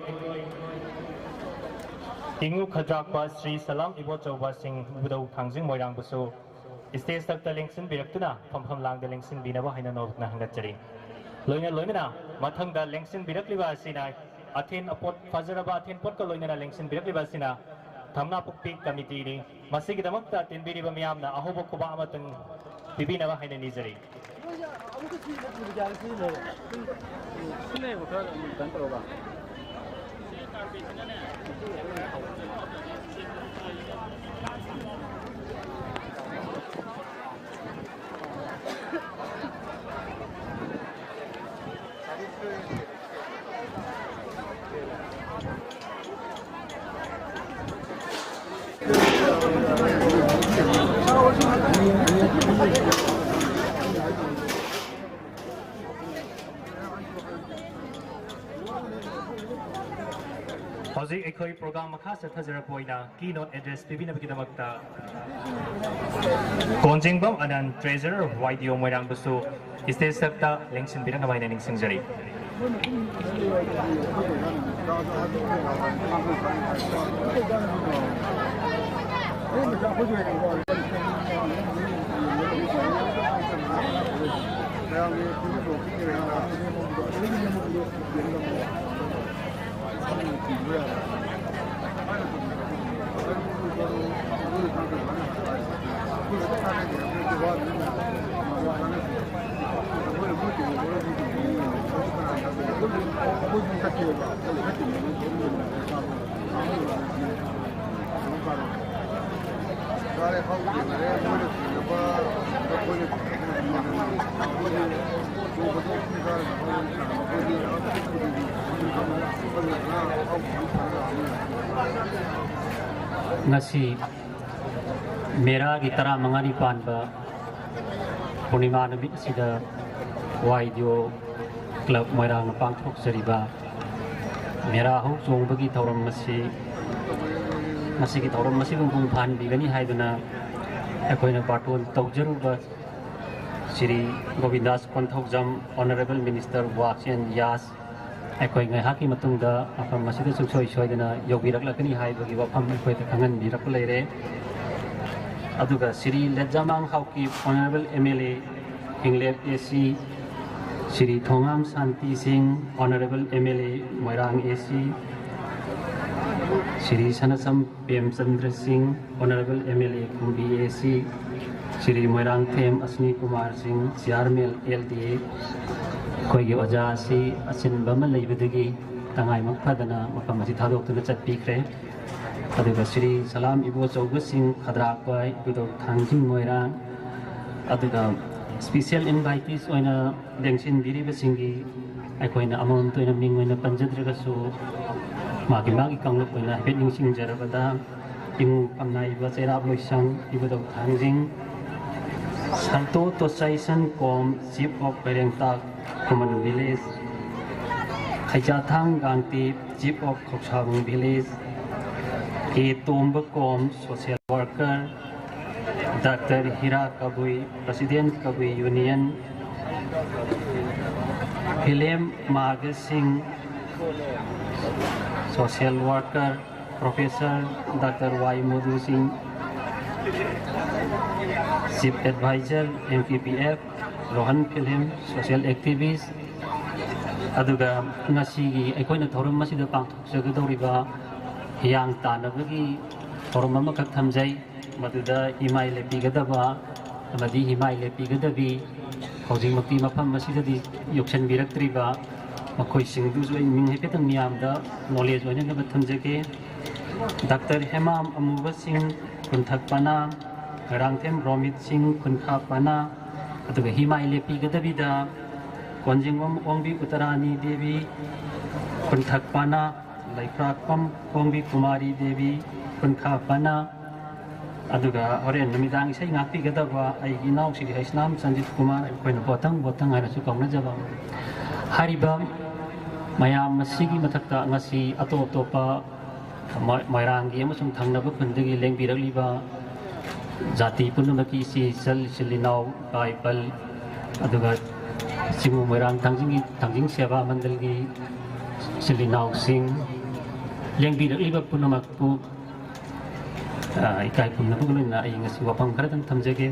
ꯏꯉꯨ ꯈꯗ꯭ꯔꯥꯛꯄ ꯁ꯭ꯔꯤ ꯁꯂꯥꯝ ꯏꯕꯣꯆꯧꯕ ꯁꯤꯡ ꯏꯕꯨꯙꯧ ꯊꯥꯡꯖꯤꯡ ꯃꯣꯏꯔꯥꯡꯕꯨꯁꯨ stage ꯇ ꯂꯦꯡꯁꯤꯟꯕꯤꯔꯛꯇꯨꯅ ꯐꯝꯐꯝ ꯂꯥꯡꯗ ꯂꯦꯡꯁꯤꯟꯕꯤꯅꯕ ꯍꯥꯏꯅ ꯅꯣꯜꯂꯨꯛꯅ ꯍꯪꯒꯠꯆꯔꯤ꯫ ꯂꯣꯏꯅ ꯂꯣꯏꯅꯅ ꯃꯊꯪꯗ ꯂꯦꯡꯁꯤꯟꯕꯤꯔꯛꯂꯤꯕ ꯑꯁꯤꯅ ꯑꯊꯦꯟ ꯑꯄꯣꯠ, ꯐꯖꯔꯕ ꯑꯊꯦꯟ ꯄꯣꯠꯀ ꯂꯣꯏꯅꯅ ꯂꯦꯡꯁꯤꯟꯕꯤꯔꯛꯂꯤꯕ ꯑꯁꯤꯅ ꯊꯝꯅꯥ ꯄꯨꯈ꯭ꯔꯤ ꯀꯃꯤꯇꯤꯅꯤ꯫ ꯃꯁꯤꯒꯤꯗꯃꯛꯇ ꯇꯤꯟꯕꯤꯔꯤꯕ ꯃꯤꯌꯥꯝꯅ ꯑꯍꯧꯕ ꯈꯨꯕꯥꯛ ꯑꯃꯇꯪ ꯄꯤꯕꯤꯅꯕ ꯍꯥꯏꯅ ꯅꯤꯖꯔꯤ꯫ ꯁꯤꯟꯅꯩꯕ ꯈꯔ ꯑꯗꯨꯝ ꯀꯩꯅꯣ ꯇꯧꯔꯒ꯫ ꯍꯧꯖꯤꯛ ꯑꯩꯈꯣꯏ ꯄ꯭ꯔꯣꯒ꯭ꯔꯥꯝ ꯃꯈꯥ ꯆꯠꯊꯖꯔꯛꯄ ꯑꯣꯏꯅ ꯀꯤ ꯅꯣꯠ ꯑꯦꯗ꯭ꯔꯦꯁ ꯄꯤꯕꯤꯅꯕꯒꯤꯗꯃꯛꯇ ꯀꯣꯟꯖꯦꯡꯕꯝ ꯑꯅꯟ, ꯇ꯭ꯔꯦꯖꯔꯔ, ꯋꯥꯏ ꯗꯤ ꯑꯣ ꯃꯣꯏꯔꯥꯡꯕꯨꯁꯨ ꯁ꯭ꯇꯦꯖ ꯁꯛꯇ ꯂꯦꯡꯁꯤꯟꯕꯤꯔꯛꯅꯕ ꯍꯥꯏꯅ ꯅꯤꯡꯁꯤꯡꯖꯔꯤ꯫ ꯉꯁꯤ ꯃꯦꯔꯥꯒꯤ ꯇꯔꯥꯃꯉꯥꯅꯤ ꯄꯥꯟꯕ ꯄꯨꯔꯅꯤꯃꯥ ꯅꯨꯃꯤꯠ ꯑꯁꯤꯗ ꯋꯥꯏ ꯗꯤ ꯑꯣ ꯀ꯭ꯂꯕ ꯃꯣꯏꯔꯥꯡꯅ ꯄꯥꯡꯊꯣꯛꯆꯔꯤꯕ ꯃꯦꯔꯥ ꯍꯧ ꯆꯣꯡꯕꯒꯤ ꯊꯧꯔꯝ ꯑꯁꯤ, ꯃꯁꯤꯒꯤ ꯊꯧꯔꯝ ꯑꯁꯤꯕꯨ ꯃꯄꯨꯡ ꯐꯥꯍꯟꯕꯤꯒꯅꯤ ꯍꯥꯏꯗꯨꯅ ꯑꯩꯈꯣꯏꯅ ꯕꯥꯔꯇꯣꯟ ꯇꯧꯖꯔꯨꯕ Shri ꯒꯣꯕꯤꯟꯗꯥꯁ Konthoujam, Honourable Minister Works and Yards, ꯑꯩꯈꯣꯏ ꯉꯥꯏꯍꯥꯛꯀꯤ ꯃꯇꯨꯡꯗ ꯃꯐꯝ ꯑꯁꯤꯗ ꯁꯨꯡꯁꯣꯏ ꯁꯣꯏꯗꯅ ꯌꯧꯕꯤꯔꯛꯂꯒꯅꯤ ꯍꯥꯏꯕꯒꯤ ꯋꯥꯐꯝ ꯑꯩꯈꯣꯏꯗ ꯈꯪꯍꯟꯕꯤꯔꯛꯄ ꯂꯩꯔꯦ꯫ ꯑꯗꯨꯒ Shri ꯂꯦꯖꯥꯃꯥꯡ Haokip, Honourable M L A ꯍꯤꯡꯂꯦꯞ A C, Shri Thongam ꯁꯥꯟꯇꯤ ꯁꯤꯡ, Honourable M L A Moirang A C, Shri ꯁꯅꯥꯁꯝ Premchandra ꯁꯤꯡ, Honourable M L A ꯀꯨꯝꯕꯤ A C, Shri Moirangthem ꯑꯁ꯭ꯅꯤ Kumar ꯁꯤꯡ, Chairman L D A, ꯑꯩꯈꯣꯏꯒꯤ ꯑꯣꯖꯥ ꯑꯁꯤ ꯑꯆꯤꯟꯕ ꯑꯃ ꯂꯩꯕꯗꯒꯤ ꯇꯉꯥꯏꯃꯛ ꯐꯗꯅ ꯃꯐꯝ ꯑꯁꯤ ꯊꯥꯗꯣꯛꯇꯨꯅ ꯆꯠꯄꯤꯈ꯭ꯔꯦ꯫ ꯑꯗꯨꯒ ꯁ꯭ꯔꯤ ꯁꯂꯥꯝ ꯏꯕꯣꯆꯧꯕ ꯁꯤꯡ, ꯈꯗ꯭ꯔꯥꯛꯄꯥꯏ, ꯏꯕꯨꯙꯧ ꯊꯥꯡꯖꯤꯡ ꯃꯣꯏꯔꯥꯡ, ꯑꯗꯨꯒ special invitees ꯑꯣꯏꯅ ꯂꯦꯡꯁꯤꯟꯕꯤꯔꯤꯕꯁꯤꯡꯒꯤ ꯑꯩꯈꯣꯏꯅ ꯑꯃꯃꯝꯇ ꯑꯣꯏꯅ ꯃꯤꯡ ꯑꯣꯏꯅ ꯄꯟꯖꯗ꯭ꯔꯒꯁꯨ, ꯃꯥꯒꯤ ꯃꯥꯒꯤ ꯀꯥꯡꯂꯨꯞ ꯑꯣꯏꯅ ꯍꯥꯏꯐꯦꯠ ꯅꯤꯡꯁꯤꯡꯖꯔꯕꯗ, ꯏꯃꯨ ꯄꯝꯅꯥꯏꯕ ꯆꯩꯔꯥꯞ ꯂꯣꯏꯁꯪ, Ibudhou Thangjing, Santo Tochaison Kom, Chief of Keirengtak, Khuman Village, Kheijathang Gangte, Chief of Khousabung Village, K Tombakom, Social Worker, doctor Hira Kabui, President Kabui Union, Philem Mag Singh, Social Worker, Professor doctor Y Modu Singh, Chief Advisor M P P F, Rohan Philem, Social Activist, ꯑꯗꯨꯒ ꯉꯁꯤꯒꯤ ꯑꯩꯈꯣꯏꯅ ꯊꯧꯔꯝ ꯑꯁꯤꯗ ꯄꯥꯡꯊꯣꯛꯆꯒꯗꯧꯔꯤꯕ ꯍꯤꯌꯥꯡ ꯇꯥꯟꯅꯕꯒꯤ ꯊꯧꯔꯝ ꯑꯃꯈꯛ ꯊꯝꯖꯩ꯫ ꯃꯗꯨꯗ ꯏꯃꯥꯏ ꯂꯦꯞꯄꯤꯒꯗꯕ ꯑꯃꯗꯤ ꯍꯤꯃꯥꯏ ꯂꯦꯞꯄꯤꯒꯗꯕꯤ, ꯍꯧꯖꯤꯛꯃꯛꯇꯤ ꯃꯐꯝ ꯑꯁꯤꯗꯗꯤ ꯌꯧꯁꯤꯟꯕꯤꯔꯛꯇ꯭ꯔꯤꯕ ꯃꯈꯣꯏꯁꯤꯡꯗꯨꯁꯨ ꯑꯩ ꯃꯤꯡ ꯍꯥꯏꯐꯦꯠꯇꯪ ꯃꯤꯌꯥꯝꯗ knowledge ꯑꯣꯏꯅꯅꯕ ꯊꯝꯖꯒꯦ꯫ ꯗꯥꯛꯇꯔ ꯍꯦꯃꯥꯝ ꯑꯃꯨꯕ ꯁꯤꯡ, ꯈꯨꯟꯊꯛ ꯄꯅꯥ, ꯃꯣꯏꯔꯥꯡꯊꯦꯝ ꯔꯣꯃꯤꯠ ꯁꯤꯡ, ꯈꯨꯟꯈꯥ ꯄꯅꯥ, ꯑꯗꯨꯒ ꯍꯤꯃꯥꯏ ꯂꯦꯞꯄꯤꯒꯗꯕꯤꯗ ꯀꯣꯟꯖꯤꯡꯕꯝ ꯑꯣꯡꯕꯤ ꯎꯇꯔꯥꯅꯤ ꯗꯦꯕꯤ, ꯈꯨꯟꯊꯛ ꯄꯅꯥ, ꯂꯩꯐ꯭ꯔꯥꯛꯄꯝ ꯑꯣꯡꯕꯤ ꯀꯨꯃꯥꯔꯤ ꯗꯦꯕꯤ, ꯈꯨꯟꯈꯥ ꯄꯅꯥ, ꯑꯗꯨꯒ ꯍꯣꯔꯦꯟ ꯅꯨꯃꯤꯗꯥꯡ ꯏꯁꯩ ꯉꯥꯛꯄꯤꯒꯗꯕ ꯑꯩꯒꯤ ꯏꯅꯥꯎ ꯁ꯭ꯔꯤ ꯍꯩꯁꯅꯥꯝ ꯆꯟꯖꯤꯠ ꯀꯨꯃꯥꯔ, ꯑꯩꯈꯣꯏꯅ ꯕꯣꯇꯪ ꯕꯣꯇꯪ ꯍꯥꯏꯅꯁꯨ ꯀꯧꯅꯖꯕ꯫ ꯍꯥꯏꯔꯤꯕ ꯃꯌꯥꯝ ꯑꯁꯤꯒꯤ ꯃꯊꯛꯇ ꯉꯁꯤ ꯑꯇꯣꯞ ꯑꯇꯣꯞꯄ ꯃꯣꯏ-, ꯃꯣꯏꯔꯥꯡꯒꯤ ꯑꯃꯁꯨꯡ ꯊꯪꯅꯕ ꯈꯨꯟꯗꯒꯤ ꯂꯦꯡꯕꯤꯔꯛꯂꯤꯕ ꯖꯥꯇꯤ ꯄꯨꯝꯅꯃꯛꯀꯤ ꯏꯆꯦ ꯏꯆꯜ, ꯏꯆꯤꯜ ꯏꯅꯥꯎ, ꯏꯄꯥ ꯏꯄꯜ, ꯑꯗꯨꯒ ꯆꯤꯡꯉꯨ ꯃꯣꯏꯔꯥꯡ ꯊꯥꯡꯖꯤꯡꯒꯤ, ꯊꯥꯡꯖꯤꯡ ꯁꯦꯕꯥ ꯃꯟꯗꯜꯒꯤ ꯏꯆꯤꯜ ꯏꯅꯥꯎꯁꯤꯡ, ꯂꯦꯡꯕꯤꯔꯛꯂꯤꯕ ꯄꯨꯝꯅꯃꯛꯄꯨ, ꯑ, ꯏꯀꯥꯏ ꯈꯨꯝꯅꯕꯒ ꯂꯣꯏꯅꯅ ꯑꯩ ꯉꯁꯤ ꯋꯥꯐꯝ ꯈꯔꯗꯪ ꯊꯝꯖꯒꯦ꯫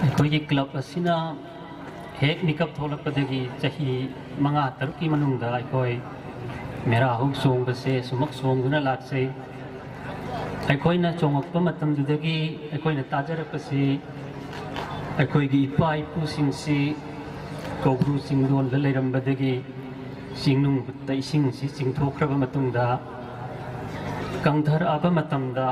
ꯑꯩꯈꯣꯏꯒꯤ club ꯑꯁꯤꯅ ꯍꯦꯛ ꯃꯤꯀꯞ ꯊꯣꯛꯂꯛꯄꯗꯒꯤ ꯆꯍꯤ ꯃꯉꯥ ꯇꯔꯨꯛꯀꯤ ꯃꯅꯨꯡꯗ ꯑꯩꯈꯣꯏ ꯃꯦꯔꯥ ꯍꯧ ꯆꯣꯡꯕꯁꯦ ꯁꯨꯃꯛ ꯆꯣꯡꯗꯨꯅ ꯂꯥꯛꯆꯩ꯫ ꯑꯩꯈꯣꯏꯅ ꯆꯣꯡꯉꯛꯄ ꯃꯇꯝꯗꯨꯗꯒꯤ ꯑꯩꯈꯣꯏꯅ ꯇꯥꯖꯔꯛꯄꯁꯤ, ꯑꯩꯈꯣꯏꯒꯤ ꯏꯄꯥ ꯏꯄꯨꯁꯤꯡꯁꯤ ꯀꯧꯕ꯭ꯔꯨ ꯆꯤꯡꯗꯣꯟꯗ ꯂꯩꯔꯝꯕꯗꯒꯤ ꯆꯤꯡꯅꯨꯡ ꯍꯨꯠꯇ ꯏꯁꯤꯡꯁꯤ ꯆꯤꯡꯊꯣꯛꯈ꯭ꯔꯕ ꯃꯇꯨꯡꯗ, ꯀꯪꯊꯔꯛꯑꯕ ꯃꯇꯝꯗ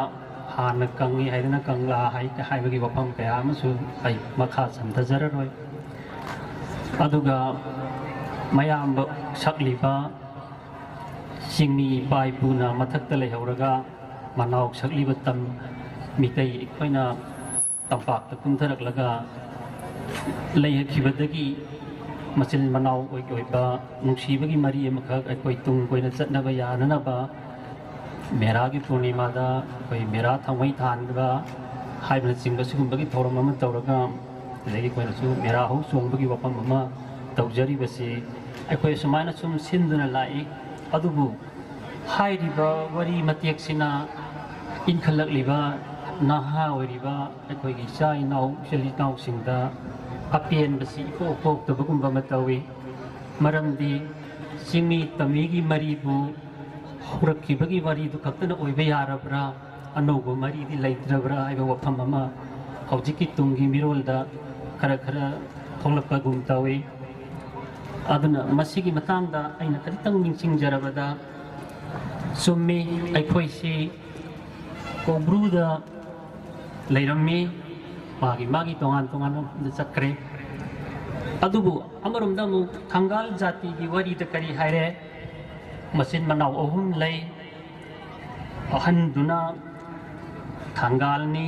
ꯍꯥꯟꯅ ꯀꯪꯉꯤ ꯍꯥꯏꯗꯅ ꯀꯪꯂꯥ ꯍꯥꯏ-, ꯍꯥꯏꯕꯒꯤ ꯋꯥꯐꯝ ꯀꯌꯥ ꯑꯃꯁꯨ ꯑꯩ ꯃꯈꯥ ꯁꯝꯊꯖꯔꯔꯣꯏ꯫ ꯑꯗꯨꯒ ꯃꯌꯥꯝꯕ ꯁꯛꯂꯤꯕ ꯆꯤꯡꯃꯤ ꯏꯄꯥ ꯏꯄꯨꯅ ꯃꯊꯛꯇ ꯂꯩꯍꯧꯔꯒ ꯃꯅꯥꯎ ꯁꯛꯂꯤꯕ ꯇꯝ ꯃꯤꯇꯩ ꯑꯩꯈꯣꯏꯅ ꯇꯝꯄꯥꯛꯇ ꯀꯨꯝꯊꯔꯛꯂꯒ ꯂꯩꯈꯤꯕꯗꯒꯤ ꯃꯆꯤꯟ ꯃꯅꯥꯎ ꯑꯣꯏ-, ꯑꯣꯏꯕ ꯅꯨꯡꯁꯤꯕꯒꯤ ꯃꯔꯤ ꯑꯃꯈꯛ ꯑꯩꯈꯣꯏ ꯇꯨꯡ ꯀꯣꯏꯅ ꯆꯠꯅꯕ ꯌꯥꯅꯅꯕ ꯃꯦꯔꯥꯒꯤ ꯄꯨꯔꯅꯤꯃꯥꯗ ꯑꯩꯈꯣꯏ ꯃꯦꯔꯥ ꯊꯥꯡꯃꯩ ꯊꯥꯟꯕ ꯍꯥꯏꯕꯅꯆꯤꯡꯕ ꯁꯤꯒꯨꯝꯕꯒꯤ ꯊꯧꯔꯝ ꯑꯃ ꯇꯧꯔꯒ, ꯑꯗꯒꯤ ꯑꯩꯈꯣꯏꯅꯁꯨ ꯃꯦꯔꯥ ꯍꯧ ꯆꯣꯡꯕꯒꯤ ꯋꯥꯐꯝ ꯑꯃ ꯇꯧꯖꯔꯤꯕꯁꯤ ꯑꯩꯈꯣꯏ ꯑꯁꯨꯃꯥꯏꯅ ꯁꯨꯝ ꯁꯤꯟꯗꯨꯅ ꯂꯥꯛꯏ꯫ ꯑꯗꯨꯕꯨ ꯍꯥꯏꯔꯤꯕ ꯋꯥꯔꯤ ꯃꯇꯦꯛꯁꯤꯅ ꯏꯟꯈꯠꯂꯛꯂꯤꯕ ꯅꯍꯥ ꯑꯣꯏꯔꯤꯕ ꯑꯩꯈꯣꯏꯒꯤ ꯏꯆꯥ ꯏꯅꯥꯎ, ꯏꯆꯤꯜ ꯏꯅꯥꯎꯁꯤꯡꯗ ꯑꯄꯦꯟꯕꯁꯤ ꯏꯄꯣꯛ ꯄꯣꯛꯇꯕꯒꯨꯝꯕ ꯑꯃ ꯇꯧꯏ꯫ ꯃꯔꯝꯗꯤ ꯆꯤꯡꯃꯤ ꯇꯝꯃꯤꯒꯤ ꯃꯔꯤꯕꯨ ꯍꯧꯔꯛꯈꯤꯕꯒꯤ ꯋꯥꯔꯤꯗꯨ ꯈꯛꯇꯅ ꯑꯣꯏꯕ ꯌꯥꯔꯕ꯭ꯔꯥ, ꯑꯅꯧꯕ ꯃꯔꯤꯗꯤ ꯂꯩꯇ꯭ꯔꯕ꯭ꯔꯥ ꯍꯥꯏꯕ ꯋꯥꯐꯝ ꯑꯃ ꯍꯧꯖꯤꯛꯀꯤ ꯇꯨꯡꯒꯤ ꯃꯤꯔꯣꯜꯗ ꯈꯔ ꯈꯔ ꯊꯣꯛꯂꯛꯄꯒꯨꯝ ꯇꯧꯏ꯫ ꯑꯗꯨꯅ ꯃꯁꯤꯒꯤ ꯃꯇꯥꯡꯗ ꯑꯩꯅ ꯈꯖꯤꯛꯇꯪ ꯅꯤꯡꯁꯤꯡꯖꯔꯕꯗ, ꯆꯨꯝꯃꯤ, ꯑꯩꯈꯣꯏꯁꯤ ꯀꯧꯕ꯭ꯔꯨꯗ ꯂꯩꯔꯝꯃꯤ, ꯃꯥꯒꯤ ꯃꯥꯒꯤ ꯇꯣꯉꯥꯟ ꯇꯣꯉꯥꯟꯕ ꯃꯐꯝꯗ ꯆꯠꯈ꯭ꯔꯦ꯫ ꯑꯗꯨꯕꯨ ꯑꯃꯔꯣꯝꯗ ꯑꯃꯨꯛ ꯊꯪꯒꯥꯜ ꯖꯥꯇꯤꯒꯤ ꯋꯥꯔꯤꯗ ꯀꯔꯤ ꯍꯥꯏꯔꯦ? ꯃꯆꯤꯟ ꯃꯅꯥꯎ ꯑꯍꯨꯝ ꯂꯩ꯫ ꯑꯍꯟꯗꯨꯅ ꯊꯪꯒꯥꯜꯅꯤ,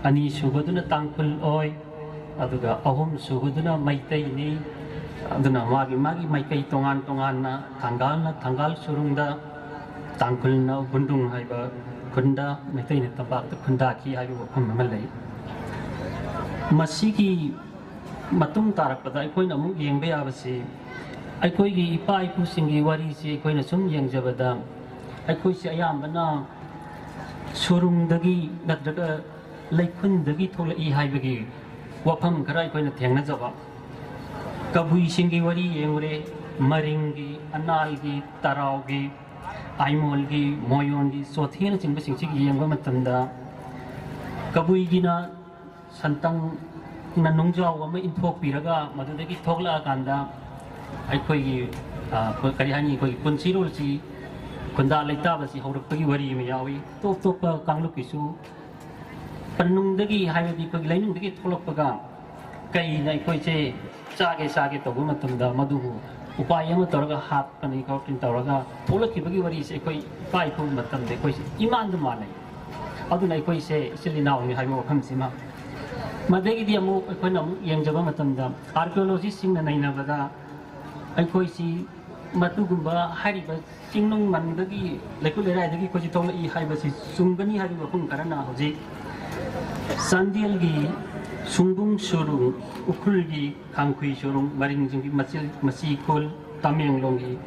ꯑꯅꯤꯁꯨꯕꯗꯨꯅ ꯇꯥꯡꯈꯨꯜ ꯑꯣꯏ, ꯑꯗꯨꯒ ꯑꯍꯨꯝꯁꯨꯕꯗꯨꯅ ꯃꯩꯇꯩꯅꯤ꯫ ꯑꯗꯨꯅ ꯃꯥꯒꯤ ꯃꯥꯒꯤ ꯃꯥꯏꯀꯩ ꯇꯣꯉꯥꯟ ꯇꯣꯉꯥꯟꯅ, ꯊꯪꯒꯥꯜꯅ ꯊꯪꯒꯥꯜ ꯁꯨꯔꯨꯡꯗ, ꯇꯥꯡꯈꯨꯜꯅ ꯒꯨꯟꯗꯨꯡ ꯍꯥꯏꯕ ꯈꯨꯟꯗ, ꯃꯩꯇꯩꯅ ꯇꯝꯄꯥꯛꯇ ꯈꯨꯟꯗꯥꯈꯤ ꯍꯥꯏꯕ ꯋꯥꯐꯝ ꯑꯃ ꯂꯩ꯫ ꯃꯁꯤꯒꯤ ꯃꯇꯨꯡ ꯇꯥꯔꯛꯄꯗ ꯑꯩꯈꯣꯏꯅ ꯑꯃꯨꯛ ꯌꯦꯡꯕ ꯌꯥꯕꯁꯤ, ꯑꯩꯈꯣꯏꯒꯤ ꯏꯄꯥ ꯏꯄꯨꯁꯤꯡꯒꯤ ꯋꯥꯔꯤꯁꯤ ꯑꯩꯈꯣꯏꯅ ꯁꯨꯝ ꯌꯦꯡꯖꯕꯗ, ꯑꯩꯈꯣꯏꯁꯤ ꯑꯌꯥꯝꯕꯅ ꯁꯨꯔꯨꯡꯗꯒꯤ ꯅꯠꯇ꯭ꯔꯒ ꯂꯩꯈꯨꯟꯗꯒꯤ ꯊꯣꯛꯂꯛꯏ ꯍꯥꯏꯕꯒꯤ ꯋꯥꯐꯝ ꯈꯔ ꯑꯩꯈꯣꯏꯅ ꯊꯦꯡꯅꯖꯕ꯫ ꯀꯕꯨꯏꯁꯤꯡꯒꯤ ꯋꯥꯔꯤ ꯌꯦꯡꯉꯨꯔꯦ, ꯃꯔꯤꯡꯒꯤ, ꯑꯅꯥꯜꯒꯤ, ꯇꯔꯥꯎꯒꯤ, ꯑꯥꯏꯃꯣꯜꯒꯤ, ꯃꯣꯌꯣꯟꯒꯤ, ꯆꯣꯊꯦꯅꯆꯤꯡꯕꯁꯤꯡꯁꯤ ꯌꯦꯡꯕ ꯃꯇꯝꯗ, ꯀꯕꯨꯏꯒꯤꯅ ꯁꯟꯇꯪꯅ ꯅꯨꯡꯖꯥꯎ ꯑꯃ ꯏꯟꯊꯣꯛꯄꯤꯔꯒ ꯃꯗꯨꯗꯒꯤ ꯊꯣꯛꯂꯛꯑꯀꯥꯟꯗ ꯑꯩꯈꯣꯏꯒꯤ, ꯑ, ꯀꯔꯤ ꯍꯥꯏꯅꯤ, ꯑꯩꯈꯣꯏꯒꯤ ꯄꯨꯟꯁꯤꯔꯣꯜꯁꯤ, ꯈꯨꯟꯗꯥ ꯂꯩꯇꯥꯕꯁꯤ ꯍꯧꯔꯛꯄꯒꯤ ꯋꯥꯔꯤ ꯑꯃ ꯌꯥꯎꯏ꯫ ꯇꯣꯞ ꯇꯣꯞꯄ ꯀꯥꯡꯂꯨꯞꯀꯤꯁꯨ ꯄꯟꯅꯨꯡꯗꯒꯤ, ꯍꯥꯏꯕꯗꯤ ꯑꯩꯈꯣꯏꯒꯤ ꯂꯩꯅꯨꯡꯗꯒꯤ ꯊꯣꯛꯂꯛꯄꯒ ꯀꯩꯅ ꯑꯩꯈꯣꯏꯁꯦ ꯆꯥꯒꯦ ꯆꯥꯒꯦ ꯇꯧꯕ ꯃꯇꯝꯗ ꯃꯗꯨꯕꯨ ꯎꯄꯥꯏ ꯑꯃ ꯇꯧꯔꯒ ꯍꯥꯠꯄꯅꯤ ꯈꯣꯠꯄꯅꯤ ꯇꯧꯔꯒ ꯊꯣꯛꯂꯛꯈꯤꯕꯒꯤ ꯋꯥꯔꯤꯁꯦ ꯑꯩꯈꯣꯏ ꯏꯄꯥ ꯏꯄꯨꯒꯤ ꯃꯇꯝꯗ ꯑꯩꯈꯣꯏꯁꯦ ꯏꯃꯥꯟꯗ ꯃꯥꯟꯅꯩ꯫ ꯑꯗꯨꯅ ꯑꯩꯈꯣꯏꯁꯦ ꯏꯆꯤꯜ ꯏꯅꯥꯎꯅꯤ ꯍꯥꯏꯕ ꯋꯥꯐꯝꯁꯤꯃ ꯃꯗꯒꯤꯗꯤ ꯑꯃꯨꯛ ꯑꯩꯈꯣꯏꯅ ꯑꯃꯨꯛ ꯌꯦꯡꯖꯕ ꯃꯇꯝꯗ, ꯑꯥꯔꯀꯤꯑꯣꯂꯣꯖꯤꯁꯁꯤꯡꯅ ꯅꯩꯅꯕꯗ, ꯑꯩꯈꯣꯏꯁꯤ ꯃꯗꯨꯒꯨꯝꯕ ꯍꯥꯏꯔꯤꯕ ꯆꯤꯡꯅꯨꯡ ꯃꯟꯗꯒꯤ, ꯂꯩꯀꯨꯠ ꯂꯩꯔꯥꯏꯗꯒꯤ ꯑꯩꯈꯣꯏꯁꯤ ꯊꯣꯛꯂꯛꯏ ꯍꯥꯏꯕꯁꯤ ꯆꯨꯝꯒꯅꯤ ꯍꯥꯏꯕꯒꯤ ꯋꯥꯐꯝ ꯈꯔꯅ ꯍꯧꯖꯤꯛ ꯆꯥꯟꯗꯦꯜꯒꯤ ꯁꯨꯡꯕꯨꯡ ꯁꯨꯔꯨꯡ, ꯎꯈ꯭ꯔꯨꯜꯒꯤ ꯈꯥꯡꯈꯨꯏ ꯁꯨꯔꯨꯡ, ꯃꯔꯤꯡꯁꯤꯡꯒꯤ ꯃꯆꯤꯜ ꯃꯆꯤ ꯈꯨꯜ, ꯇꯃꯦꯡꯂꯣꯡꯒꯤ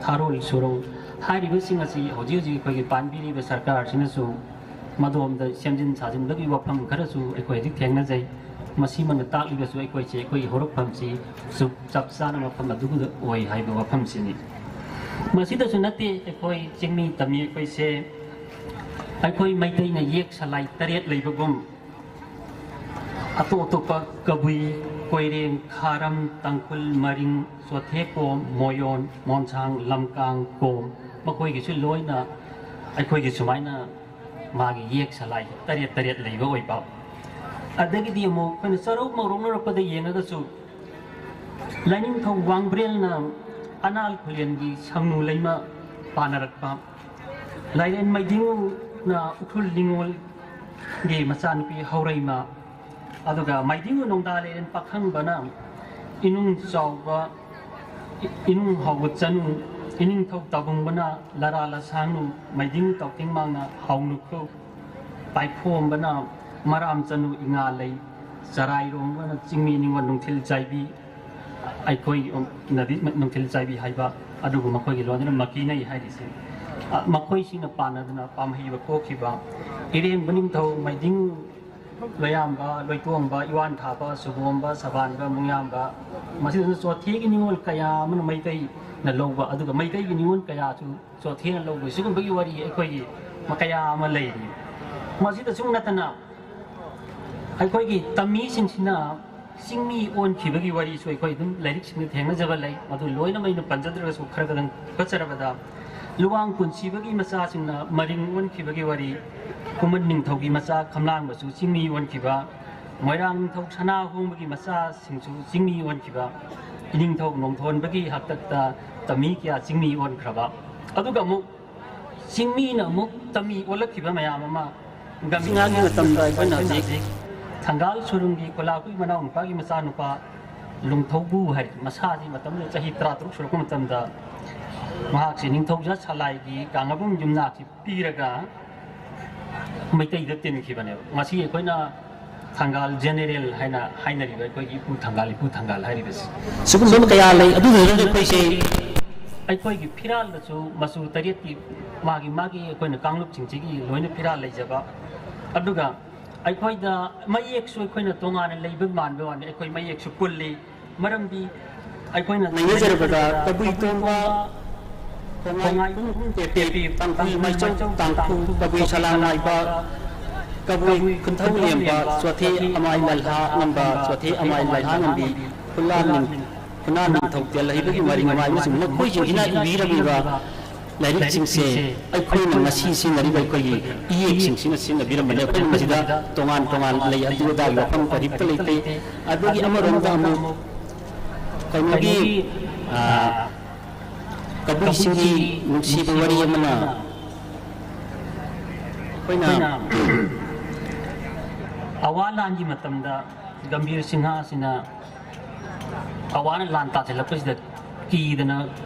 ꯊꯥꯔꯣꯜ ꯁꯨꯔꯨꯡ ꯍꯥꯏꯔꯤꯕꯁꯤꯡ ꯑꯁꯤ ꯍꯧꯖꯤꯛ ꯍꯧꯖꯤꯛ ꯑꯩꯈꯣꯏꯒꯤ ꯄꯥꯟꯕꯤꯔꯤꯕ ꯁꯔꯀꯥꯔꯁꯤꯅꯁꯨ ꯃꯗꯣꯝꯗ ꯁꯦꯝꯖꯤꯟ ꯁꯥꯖꯤꯟꯕꯒꯤ ꯋꯥꯐꯝ ꯈꯔꯁꯨ ꯑꯩꯈꯣꯏ ꯍꯧꯖꯤꯛ ꯊꯦꯡꯅꯖꯩ꯫ ꯃꯁꯤꯃꯛꯅ ꯇꯥꯛꯂꯤꯕꯁꯨ ꯑꯩꯈꯣꯏꯁꯦ ꯑꯩꯈꯣꯏꯒꯤ ꯍꯧꯔꯛꯐꯝꯁꯤ ꯆꯨꯞ ꯆꯞ ꯆꯥꯅ ꯃꯐꯝ ꯑꯗꯨꯗ ꯑꯣꯏ ꯍꯥꯏꯕ ꯋꯥꯐꯝꯁꯤꯅꯤ꯫ ꯃꯁꯤꯗꯁꯨ ꯅꯠꯇꯦ, ꯑꯩꯈꯣꯏ ꯆꯤꯡꯃꯤ ꯇꯝꯃꯤ ꯑꯩꯈꯣꯏꯁꯦ, ꯑꯩꯈꯣꯏ ꯃꯩꯇꯩꯅ ꯌꯦꯛ ꯁꯂꯥꯏ ꯇꯔꯦꯠ ꯂꯩꯕꯒꯨꯝ, ꯑꯇꯣꯞ ꯑꯇꯣꯞꯄ ꯀꯕꯨꯏ, ꯀꯣꯏꯔꯦꯡ, ꯈꯥꯔꯝ, ꯇꯥꯡꯈꯨꯜ, ꯃꯔꯤꯡ, ꯆꯣꯊꯦꯀꯣꯝ, ꯃꯣꯌꯣꯟ, ꯃꯣꯟꯁꯥꯡ, ꯂꯝꯀꯥꯡ, ꯀꯣꯝ, ꯃꯈꯣꯏꯒꯤꯁꯨ ꯂꯣꯏꯅ ꯑꯩꯈꯣꯏꯒꯤ ꯁꯨꯃꯥꯏꯅ ꯃꯥꯒꯤ ꯌꯦꯛ ꯁꯂꯥꯏ ꯇꯔꯦꯠ ꯇꯔꯦꯠ ꯂꯩꯕ ꯑꯣꯏꯕ꯫ ꯑꯗꯒꯤꯗꯤ ꯑꯃꯨꯛ ꯑꯩꯈꯣꯏꯅ ꯆꯔꯧ ꯃꯧꯔꯧꯅꯔꯛꯄꯗ ꯌꯦꯡꯉꯒꯁꯨ, ꯂꯥꯏꯅꯤꯡꯊꯧ ꯋꯥꯡꯕ꯭ꯔꯦꯜꯅ ꯑꯅꯥꯜ ꯈꯨꯂꯦꯟꯒꯤ ꯁꯪꯅꯨ ꯂꯩꯃ ꯄꯥꯟꯅꯔꯛꯄ, ꯂꯥꯏꯔꯦꯟ ꯃꯩꯗꯤꯡꯉꯨꯅ ꯎꯈ꯭ꯔꯨꯜ ꯅꯤꯉꯣꯜꯒꯤ ꯃꯆꯥꯅꯨꯄꯤ ꯍꯧꯔꯩꯃ, ꯑꯗꯨꯒ ꯃꯩꯗꯤꯡꯉꯨ ꯅꯣꯡꯗꯥ ꯂꯩꯔꯦꯟ ꯄꯥꯈꯪꯕꯅ ꯏꯅꯨꯡ ꯆꯥꯎꯕ, ꯏꯅꯨꯡ ꯍꯥꯎꯕ ꯆꯅꯨ, ꯏꯅꯤꯡꯊꯧ ꯇꯥꯕꯨꯡꯕꯅ ꯂꯔꯥ ꯂꯁꯥꯡꯅꯨ, ꯃꯩꯗꯤꯡꯉꯨ ꯇꯥꯎꯊꯤꯡꯃꯥꯡꯅ ꯍꯥꯎꯅꯨꯈꯨ, ꯄꯥꯏꯈꯣꯝꯕꯅ ꯃꯔꯥꯝ ꯆꯅꯨ ꯏꯉꯥꯂꯩ, ꯆꯔꯥꯏꯔꯣꯡꯕꯅ ꯆꯤꯡꯃꯤ ꯅꯤꯉꯣꯜ ꯅꯨꯡꯊꯤꯜ ꯆꯥꯏꯕꯤ, ꯑꯩꯈꯣꯏ ꯅꯗꯤ ꯅꯨꯡꯊꯤꯜ ꯆꯥꯏꯕꯤ ꯍꯥꯏꯕ, ꯑꯗꯨꯒ ꯃꯈꯣꯏꯒꯤ ꯂꯣꯟꯗꯨꯅ ꯃꯀꯤꯅꯩ ꯍꯥꯏꯔꯤꯁꯦ꯫ ꯑ, ꯃꯈꯣꯏꯁꯤꯡꯅ ꯄꯥꯟꯅꯗꯨꯅ ꯄꯥꯝꯍꯩꯕ ꯄꯣꯛꯈꯤꯕ ꯏꯔꯦꯡꯕ ꯅꯤꯡꯊꯧ ꯃꯩꯗꯤꯡ ꯂꯣꯌꯥꯝꯕ, ꯂꯣꯏꯇꯣꯡꯕ, ꯏꯋꯥꯟ ꯊꯥꯕ, ꯁꯨꯕꯣꯝꯕ, ꯁꯕꯥꯟꯕ, ꯃꯨꯡꯌꯥꯝꯕ, ꯃꯁꯤꯗꯁꯨ ꯆꯣꯊꯦꯒꯤ ꯅꯤꯉꯣꯜ ꯀꯌꯥ ꯑꯃꯅ ꯃꯩꯇꯩꯅ ꯂꯧꯕ, ꯑꯗꯨꯒ ꯃꯩꯇꯩꯒꯤ ꯅꯤꯉꯣꯜ ꯀꯌꯥꯁꯨ ꯆꯣꯊꯦꯅ ꯂꯧꯕ, ꯁꯤꯒꯨꯝꯕꯒꯤ ꯋꯥꯔꯤ ꯑꯩꯈꯣꯏꯒꯤ ꯀꯌꯥ ꯑꯃ ꯂꯩꯔꯤ꯫ ꯃꯁꯤꯗꯁꯨ ꯅꯠꯇꯅ ꯑꯩꯈꯣꯏꯒꯤ ꯇꯝꯃꯤꯁꯤꯡꯁꯤꯅ ꯆꯤꯡꯃꯤ ꯑꯣꯟꯈꯤꯕꯒꯤ ꯋꯥꯔꯤꯁꯨ ꯑꯩꯈꯣꯏ ꯑꯗꯨꯝ ꯂꯥꯏꯔꯤꯛꯁꯤꯡꯗ ꯊꯦꯡꯅꯖꯕ ꯂꯩ꯫ ꯃꯗꯨ ꯂꯣꯏꯅꯃꯛ ꯑꯩꯅ ꯄꯟꯖꯗ꯭ꯔꯒꯁꯨ ꯈꯔ ꯈꯔ ꯐꯒꯠꯆꯔꯕꯗ, ꯂꯨꯋꯥꯡ ꯄꯨꯟꯁꯤꯕꯒꯤ ꯃꯆꯥꯁꯤꯡꯅ ꯃꯔꯤꯡ ꯑꯣꯟꯈꯤꯕꯒꯤ ꯋꯥꯔꯤ, ꯈꯨꯃꯟ ꯅꯤꯡꯊꯧꯒꯤ ꯃꯆꯥ ꯈꯝꯂꯥꯡꯕꯁꯨ ꯆꯤꯡꯃꯤ ꯑꯣꯟꯈꯤꯕ, ꯃꯣꯏꯔꯥꯡ ꯅꯤꯡꯊꯧ ꯁꯅꯥꯍꯣꯡꯕꯒꯤ ꯃꯆꯥꯁꯤꯡꯁꯨ ꯆꯤꯡꯃꯤ ꯑꯣꯟꯈꯤꯕ, ꯏꯅꯤꯡꯊꯧ ꯅꯣꯡꯊꯣꯟꯕꯒꯤ ꯍꯥꯛꯇꯛꯇ ꯇꯝꯃꯤ ꯀꯌꯥ ꯆꯤꯡꯃꯤ ꯑꯣꯟꯈ꯭ꯔꯕ, ꯑꯗꯨꯒ ꯑꯃꯨꯛ ꯆꯤꯡꯃꯤꯅ ꯑꯃꯨꯛ ꯇꯝꯃꯤ ꯑꯣꯜꯂꯛꯈꯤꯕ ꯃꯌꯥꯝ ꯑꯃ ꯒꯝꯚꯤꯔꯥꯒꯤ ꯃꯇꯝꯗ ꯑꯩꯈꯣꯏꯅ ꯍꯧꯖꯤꯛ ꯊꯪꯒꯥꯜ ꯁꯨꯔꯨꯡꯒꯤ ꯈꯨꯂꯥꯛꯄꯒꯤ ꯃꯅꯥꯎꯅꯨꯄꯥꯒꯤ ꯃꯆꯥꯅꯨꯄꯥ ꯂꯨꯡꯊꯧꯕꯨ ꯍꯥꯏ, ꯃꯁꯥꯁꯤ ꯃꯇꯝꯗꯨꯗ ꯆꯍꯤ ꯇꯔꯥꯇꯔꯨꯛ ꯁꯨꯔꯛꯄ ꯃꯇꯝꯗ ꯃꯍꯥꯛꯁꯤ ꯅꯤꯡꯊꯧꯖꯥ ꯁꯂꯥꯏꯒꯤ ꯀꯥꯡꯉꯕꯝ ꯌꯨꯝꯅꯥꯛꯁꯤ ꯄꯤꯔꯒ ꯃꯩꯇꯩꯗ ꯇꯤꯟꯈꯤꯕꯅꯦꯕ꯫ ꯉꯁꯤ ꯑꯩꯈꯣꯏꯅ ꯊꯪꯒꯥꯜ ꯖꯦꯅꯦꯔꯦꯜ ꯍꯥꯏꯅ ꯍꯥꯏꯅꯔꯤꯕ ꯑꯩꯈꯣꯏꯒꯤ ꯏꯄꯨ ꯊꯪꯒꯥꯜ, ꯏꯄꯨ ꯊꯪꯒꯥꯜ ꯍꯥꯏꯔꯤꯕꯁꯤ꯫ ꯁꯤꯒꯨꯝꯕ ꯀꯌꯥ ꯂꯩ꯫ ꯑꯗꯨꯗꯨꯅ ꯑꯩꯈꯣꯏꯁꯦ ꯑꯩꯈꯣꯏꯒꯤ ꯐꯤꯔꯥꯜꯗꯁꯨ ꯃꯆꯨ ꯇꯔꯦꯠꯀꯤ ꯃꯥꯒꯤ, ꯃꯥꯒꯤ ꯑꯩꯈꯣꯏꯅ ꯀꯥꯡꯂꯨꯞꯁꯤꯡꯁꯤꯒꯤ ꯂꯣꯏꯅ ꯐꯤꯔꯥꯜ ꯂꯩꯖꯕ꯫ ꯑꯗꯨꯒ ꯑꯩꯈꯣꯏꯗ ꯃꯌꯦꯛꯁꯨ ꯑꯩꯈꯣꯏꯅ ꯇꯣꯉꯥꯟꯅ ꯂꯩꯕ ꯃꯥꯟꯕ ꯋꯥꯅꯤ, ꯑꯩꯈꯣꯏ ꯃꯌꯦꯛꯁꯨ ꯄꯨꯜꯂꯤ꯫ ꯃꯔꯝꯗꯤ ꯑꯩꯈꯣꯏꯅ ꯅꯩꯅꯖꯔꯕꯗ ꯀꯕꯨꯏ ꯇꯣꯝꯕ, ꯈꯣꯡꯉꯥꯏ ꯇꯦꯄꯤ, ꯇꯥꯡꯈꯨꯜ ꯃꯩꯆꯧ ꯇꯥꯡꯈꯨꯜ, ꯀꯕꯨꯏ ꯁꯂꯥꯡ ꯃꯥꯏꯕ, ꯀꯕꯨꯏ ꯈꯨꯟꯊꯧ ꯂꯦꯝꯕ, ꯆꯣꯊꯦ ꯑꯃꯥꯏ ꯃꯜꯍꯥ ꯉꯝꯕ, ꯆꯣꯊꯦ ꯑꯃꯥꯏ ꯃꯜꯍꯥ ꯉꯝꯕꯤ, ꯈꯨꯂꯥ ꯅꯤꯡ-, ꯈꯨꯅꯥ ꯅꯤꯡꯊꯧ ꯇꯦꯜꯍꯩꯕꯒꯤ ꯃꯔꯤꯡ ꯃꯃꯥꯏ ꯑꯃꯁꯨꯡ ꯃꯈꯣꯏꯁꯤꯡꯁꯤꯅ ꯏꯕꯤꯔꯝꯃꯤꯕ ꯂꯥꯏꯔꯤꯛꯁꯤꯡꯁꯦ ꯑꯩꯈꯣꯏꯅ ꯉꯁꯤ ꯁꯤꯖꯤꯟꯅꯔꯤꯕ ꯑꯩꯈꯣꯏꯒꯤ ꯏꯌꯦꯛꯁꯤꯡꯁꯤꯅ ꯁꯤꯖꯤꯟꯅꯕꯤꯔꯝꯕꯅꯦ꯫ ꯑꯩꯈꯣꯏꯅ ꯃꯁꯤꯗ ꯇꯣꯉꯥꯟ ꯇꯣꯉꯥꯟ ꯂꯩ, ꯑꯗꯨ ꯑꯗꯥꯒꯤ ꯋꯥꯐꯝ ꯀꯔꯤꯝꯇ ꯂꯩꯇꯦ꯫ ꯑꯗꯨꯒꯤ ꯑꯃꯔꯣꯝꯗ ꯑꯃꯨꯛ ꯀꯩꯅꯣꯒꯤ, ꯑꯥ, ꯀꯕꯨꯏꯁꯤꯡꯒꯤ ꯅꯨꯡꯁꯤꯕ ꯋꯥꯔꯤ ꯑꯃꯅ ꯑꯩꯈꯣꯏꯅ ꯑꯋꯥ ꯂꯥꯟꯒꯤ ꯃꯇꯝꯗ ꯒꯝꯚꯤꯔ ꯁꯤꯡꯍ ꯑꯁꯤꯅ ꯑꯋꯥꯅ ꯂꯥꯟ ꯇꯥꯁꯤꯜꯂꯛꯄꯁꯤꯗ ꯀꯤꯗꯅ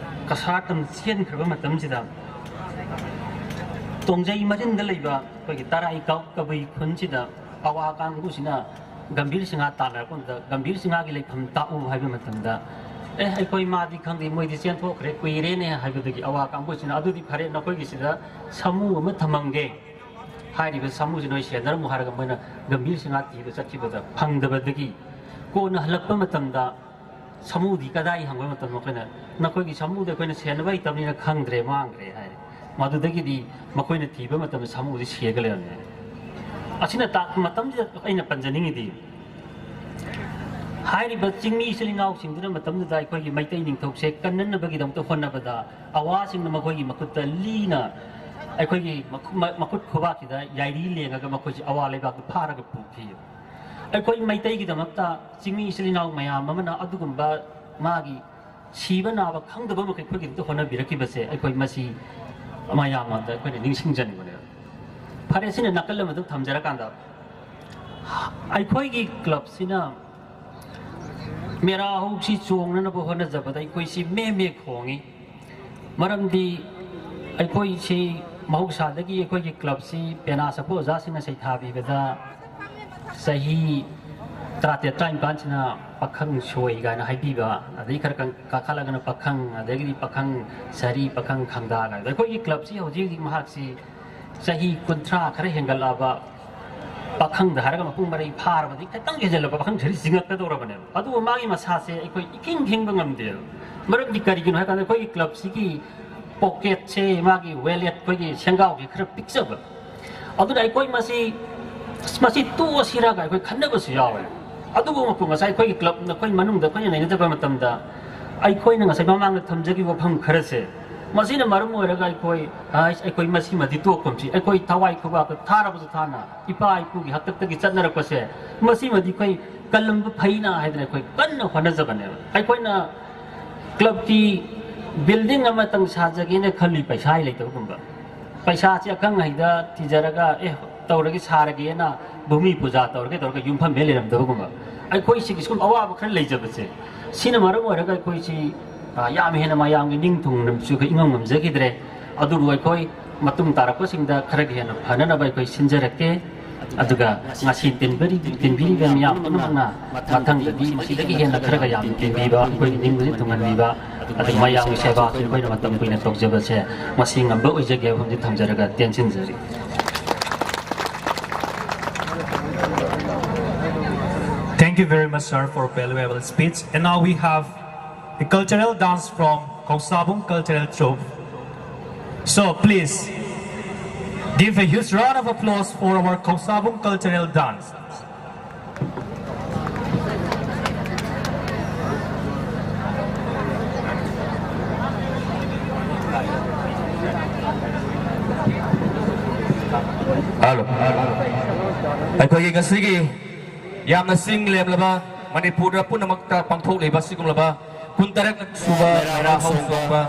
ꯀꯁꯥꯔ ꯇꯝ ꯆꯦꯟꯈ꯭ꯔꯕ ꯃꯇꯝꯁꯤꯗ ꯇꯣꯡꯖꯩ ꯃꯔꯤꯟꯗ ꯂꯩꯕ ꯑꯩꯈꯣꯏꯒꯤ ꯇꯔꯥꯏ ꯀ-, ꯀꯕꯨꯏ ꯈꯨꯟꯁꯤꯗ ꯑꯋꯥ ꯀꯥꯡꯕꯨꯁꯤꯅ ꯒꯝꯚꯤꯔ ꯁꯤꯡꯍ ꯇꯥꯟꯅꯔꯛꯄ ꯃꯇꯝꯗ, "ꯒꯝꯚꯤꯔ ꯁꯤꯡꯍꯒꯤ ꯂꯩꯐꯝ ꯇꯥꯛꯎ" ꯍꯥꯏꯕ ꯃꯇꯝꯗ, "ꯑꯦ, ꯑꯩꯈꯣꯏ ꯃꯥꯗꯤ ꯈꯪꯗꯦ, ꯃꯣꯏꯗꯤ ꯆꯦꯟꯊꯣꯛꯈ꯭ꯔꯦ, ꯀꯨꯏꯔꯦꯅꯦ" ꯍꯥꯏꯕꯗꯒꯤ ꯑꯋꯥ ꯀꯥꯡꯕꯨꯁꯤꯅ, "ꯑꯗꯨꯗꯤ ꯐꯔꯦ, ꯅꯈꯣꯏꯒꯤꯁꯤꯗ ꯁꯥꯃꯨ ꯑꯃ ꯊꯝꯃꯝꯒꯦ, ꯍꯥꯏꯔꯤꯕ ꯁꯥꯃꯨꯁꯤ ꯅꯣꯏ ꯁꯦꯟꯅꯔꯝꯃꯨ" ꯍꯥꯏꯔꯒ ꯃꯣꯏꯅ ꯒꯝꯚꯤꯔ ꯁꯤꯡꯍ ꯊꯤꯕ ꯆꯠꯈꯤꯕꯗ ꯐꯪꯗꯕꯗꯒꯤ ꯀꯣꯟꯅ ꯍꯜꯂꯛꯄ ꯃꯇꯝꯗ ꯁꯥꯃꯨꯗꯤ ꯀꯗꯥꯏ ꯍꯪꯕ ꯃꯇꯝꯗ ꯃꯈꯣꯏꯅ, "ꯅꯈꯣꯏꯒꯤ ꯁꯥꯃꯨꯗꯤ ꯑꯩꯈꯣꯏꯅ ꯁꯦꯟꯅꯕ ꯍꯩꯇꯕꯅꯤꯅ ꯈꯪꯗ꯭ꯔꯦ, ꯃꯥꯡꯈ꯭ꯔꯦ" ꯍꯥꯏꯔꯦ꯫ ꯃꯗꯨꯗꯒꯤꯗꯤ ꯃꯈꯣꯏꯅ ꯊꯤꯕ ꯃꯇꯝꯗ ꯁꯥꯃꯨꯁꯤ ꯁꯤꯔꯒ ꯂꯩꯔꯝꯃꯦ꯫ ꯑꯁꯤꯅ ꯇꯥꯛꯄ ꯃꯇꯝꯁꯤꯗ ꯑꯩꯅ ꯄꯟꯖꯅꯤꯡꯉꯤꯗꯤ, ꯍꯥꯏꯔꯤꯕ ꯆꯤꯡꯃꯤ ꯏꯆꯤꯜ ꯏꯅꯥꯎꯁꯤꯡꯗꯨꯅ ꯃꯇꯝꯗꯨꯗ ꯑꯩꯈꯣꯏꯒꯤ ꯃꯩꯇꯩ ꯅꯤꯡꯊꯧꯁꯦ ꯀꯟꯅꯅꯕꯒꯤꯗꯃꯛꯇ ꯍꯣꯠꯅꯕꯗ, ꯑꯋꯥꯁꯤꯡꯅ ꯃꯈꯣꯏꯒꯤ ꯃꯈꯨꯠꯇ ꯂꯤꯅ ꯑꯩꯈꯣꯏꯒꯤ ꯃꯈꯨ-, ꯃ-, ꯃꯈꯨꯠ ꯈꯨꯕꯥꯛꯁꯤꯗ ꯌꯥꯏꯔꯤ ꯂꯦꯡꯉꯒ ꯃꯈꯣꯏꯁꯤ ꯑꯋꯥ ꯂꯩꯕꯥꯛꯇ ꯐꯥꯔꯒ ꯄꯨꯈꯤ꯫ ꯑꯩꯈꯣꯏ ꯃꯩꯇꯩꯒꯤꯗꯃꯛꯇ ꯆꯤꯡꯃꯤ ꯏꯆꯤꯜ ꯏꯅꯥꯎ ꯃꯌꯥꯝ ꯑꯃꯅ ꯑꯗꯨꯒꯨꯝꯕ ꯃꯥꯒꯤ ꯁꯤꯕ ꯅꯥꯕ ꯈꯪꯗꯕ ꯃꯈꯩ ꯑꯩꯈꯣꯏꯒꯤꯗꯃꯛꯇ ꯍꯣꯠꯅꯕꯤꯔꯛꯈꯤꯕꯁꯦ ꯑꯩꯈꯣꯏ ꯃꯁꯤ ꯃꯌꯥꯝ ꯑꯃꯗ ꯑꯩꯈꯣꯏꯅ ꯅꯤꯡꯁꯤꯡꯖꯅꯤꯡꯕꯅꯦꯕ꯫ ꯐꯔꯦ, ꯁꯤꯅ ꯅꯥꯀꯜ ꯑꯃꯗ ꯊꯝꯖꯔꯀꯥꯟꯗ, ꯑꯩꯈꯣꯏꯒꯤ ꯀ꯭ꯂꯕꯁꯤꯅ ꯃꯦꯔꯥ ꯍꯧꯁꯤ ꯆꯣꯡꯅꯅꯕ ꯍꯣꯠꯅꯖꯕꯗ ꯑꯩꯈꯣꯏꯁꯤ ꯃꯦ ꯃꯦ ꯈꯣꯡꯉꯤ꯫ ꯃꯔꯝꯗꯤ ꯑꯩꯈꯣꯏꯁꯤ ꯃꯍꯧꯁꯥꯗꯒꯤ ꯑꯩꯈꯣꯏꯒꯤ ꯀ꯭ꯂꯕꯁꯤ ꯄꯦꯅꯥ ꯁꯛꯄ ꯑꯣꯖꯥꯁꯤꯡꯅ ꯁꯩꯊꯥꯕꯤꯕꯗ ꯆꯍꯤ ꯇꯔꯥꯇꯔꯦꯠ ꯇꯔꯥꯅꯤꯄꯥꯟꯁꯤꯅ ꯄꯥꯈꯪ ꯁꯣꯏ ꯀꯥꯏꯅ ꯍꯥꯏꯕꯤꯕ, ꯑꯗꯩ ꯈꯔ ꯀꯥꯈꯠꯂꯒꯅ ꯄꯥꯈꯪ, ꯑꯗꯒꯤꯗꯤ ꯄꯥꯈꯪ ꯁꯥꯔꯤ, ꯄꯥꯈꯪ ꯈꯪꯗꯥ ꯀꯥꯏꯅ꯫ ꯑꯩꯈꯣꯏꯒꯤ ꯀ꯭ꯂꯕꯁꯤ ꯍꯧꯖꯤꯛ ꯍꯧꯖꯤꯛ ꯃꯍꯥꯛꯁꯤ ꯆꯍꯤ ꯀꯨꯟꯊ꯭ꯔꯥ ꯈꯔ ꯍꯦꯟꯒꯠꯂꯛꯑꯕ ꯄꯥꯈꯪꯗ ꯍꯥꯏꯔꯒ ꯃꯄꯨꯡ ꯃꯔꯩ ꯐꯥꯔꯕꯗꯤ ꯈꯤꯇꯪ ꯍꯦꯟꯖꯜꯂꯛꯄ ꯄꯥꯈꯪ ꯁꯥꯔꯤ ꯆꯤꯡꯉꯛꯀꯗꯧꯔꯕꯅꯦꯕ꯫ ꯑꯗꯨꯕꯨ ꯃꯥꯒꯤ ꯃꯁꯥꯁꯦ ꯑꯩꯈꯣꯏ ꯏꯈꯤꯡ ꯈꯤꯡꯕ ꯉꯝꯗꯦꯕ꯫ ꯃꯔꯝꯗꯤ ꯀꯔꯤꯒꯤꯅꯣ ꯍꯥꯏ ꯀꯥꯟꯗ ꯑꯩꯈꯣꯏꯒꯤ ꯀ꯭ꯂꯕꯁꯤꯒꯤ ꯄꯣꯀꯦꯠꯁꯦ, ꯃꯥꯒꯤ ꯋꯦꯂꯦꯠ, ꯑꯩꯈꯣꯏꯒꯤ ꯁꯦꯡꯒꯥꯎꯁꯦ ꯈꯔ ꯄꯤꯛꯆꯕ꯫ ꯑꯗꯨꯅ ꯑꯩꯈꯣꯏ ꯃꯁꯤ, ꯃꯁꯤ ꯇꯣꯛꯑꯁꯤꯔꯒ ꯑꯩꯈꯣꯏ ꯈꯟꯅꯕꯁꯨ ꯌꯥꯎꯋꯦ꯫ ꯑꯗꯨꯕꯨ ꯉꯁꯥꯏ ꯑꯩꯈꯣꯏꯒꯤ ꯀ꯭ꯂꯕ ꯑꯩꯈꯣꯏ ꯃꯅꯨꯡꯗ ꯑꯩꯈꯣꯏꯅ ꯅꯩꯅꯖꯕ ꯃꯇꯝꯗ ꯑꯩꯈꯣꯏꯅ ꯉꯁꯥꯏ ꯃꯃꯥꯡꯗ ꯊꯝꯖꯈꯤꯕ ꯋꯥꯐꯝ ꯈꯔꯁꯦ, ꯃꯁꯤꯅ ꯃꯔꯝ ꯑꯣꯏꯔꯒ ꯑꯩꯈꯣꯏ, ꯑ, ꯑꯩꯈꯣꯏ ꯃꯁꯤꯃꯗꯤ ꯇꯣꯛꯀꯨꯝꯁꯤ꯫ ꯑꯩꯈꯣꯏ ꯊꯋꯥꯏ ꯈꯨꯕꯥꯛꯇ ꯊꯥꯔꯕꯁꯨ ꯊꯥꯅ ꯏꯄꯥ ꯏꯄꯨꯒꯤ ꯍꯥꯛꯇꯛꯇꯒꯤ ꯆꯠꯅꯔꯛꯄꯁꯦ, ꯃꯁꯤꯃꯗꯤ ꯑꯩꯈꯣꯏ ꯀꯜꯂꯝꯕ ꯐꯩꯅ ꯍꯥꯏꯗꯅ ꯑꯩꯈꯣꯏ ꯀꯟꯅ ꯍꯣꯠꯅꯖꯕꯅꯦꯕ꯫ ꯑꯩꯈꯣꯏꯅ ꯀ꯭ꯂꯕꯀꯤ ꯕꯤꯜꯗꯤꯡ ꯑꯃꯇꯪ ꯁꯥꯖꯒꯦꯅ ꯈꯜꯂꯤ, ꯄꯩꯁꯥ ꯂꯩꯇꯕꯒꯨꯝꯕ꯫ ꯄꯩꯁꯥꯁꯦ ꯑꯈꯪ ꯑꯍꯩꯗ ꯊꯤꯖꯔꯒ, "ꯑꯦ, ꯇꯧꯔꯒꯦ, ꯁꯥꯔꯒꯦꯅ ꯚꯨꯃꯤ ꯄꯨꯖꯥ ꯇꯧꯔꯒꯦ" ꯇꯧꯔꯒ ꯌꯨꯝꯐꯝ ꯍꯦꯛ ꯂꯩꯔꯝꯗꯕꯒꯨꯝꯕ꯫ ꯑꯩꯈꯣꯏ ꯁꯤꯒꯤ ꯁꯨꯝ ꯑꯋꯥꯕ ꯈꯔ ꯂꯩꯖꯕꯁꯦ, ꯁꯤꯅ ꯃꯔꯝ ꯑꯣꯏꯔꯒ ꯑꯩꯈꯣꯏꯁꯤ, ꯑ, ꯌꯥꯝ ꯍꯦꯟꯅ ꯃꯌꯥꯝꯒꯤ ꯅꯤꯡ ꯊꯨꯡꯅꯕꯁꯨ ꯑꯩꯈꯣꯏ ꯏꯉꯝ ꯉꯝꯖꯈꯤꯗ꯭ꯔꯦ꯫ ꯑꯗꯨꯕꯨ ꯑꯩꯈꯣꯏ ꯃꯇꯨꯡ ꯇꯥꯔꯛꯄꯁꯤꯡꯗ ꯈꯔꯒ ꯍꯦꯟꯅ ꯐꯅꯅꯕ ꯑꯩꯈꯣꯏ ꯁꯤꯟꯖꯔꯛꯀꯦ꯫ ꯑꯗꯨꯒ ꯉꯁꯤ ꯇꯤꯟꯕꯤꯔꯤ-, ꯇꯤꯟꯕꯤꯔꯤꯕ ꯃꯤꯌꯥꯝ ꯄꯨꯝꯅꯃꯛꯅ ꯃꯊꯪꯗꯗꯤ ꯃꯁꯤꯗꯒꯤ ꯍꯦꯟꯅ ꯈꯔꯒ ꯌꯥꯝꯅ ꯇꯤꯟꯕꯤꯕ, ꯑꯩꯈꯣꯏꯒꯤ ꯅꯤꯡꯕꯨꯗꯤ ꯊꯨꯡꯍꯟꯕꯤꯕ, ꯑꯗꯨ ꯃꯌꯥꯝꯒꯤ ꯁꯦꯕꯥꯁꯨ ꯑꯩꯈꯣꯏꯅ ꯃꯇꯝ ꯀꯨꯏꯅ ꯇꯧꯖꯕꯁꯦ ꯃꯁꯤ ꯉꯝꯕ ꯑꯣꯏꯖꯒꯦ ꯍꯥꯏꯕ ꯋꯥꯐꯝꯁꯤ ꯊꯝꯖꯔꯒ ꯇꯦꯟꯁꯤꯟꯖꯔꯤ꯫ Thank you very much, sir, for valuable speech. And now we have a cultural dance from Kausabung Cultural Troupe. So please give a huge round of applause for our Kausabung Cultural Dance. Hello. ꯑꯩꯈꯣꯏꯒꯤ ꯉꯁꯤꯒꯤ ꯌꯥꯝꯅ ꯆꯤꯡ ꯂꯦꯝꯂꯕ, ꯃꯅꯤꯄꯨꯔꯗ ꯄꯨꯝꯅꯃꯛꯇ ꯄꯥꯡꯊꯣꯛꯂꯤꯕ ꯁꯤꯒꯨꯝꯂꯕ ꯀꯨꯟꯇꯔꯦꯠ ꯁꯨꯕ ꯃꯦꯔꯥ ꯍꯧꯆꯣꯡꯕ,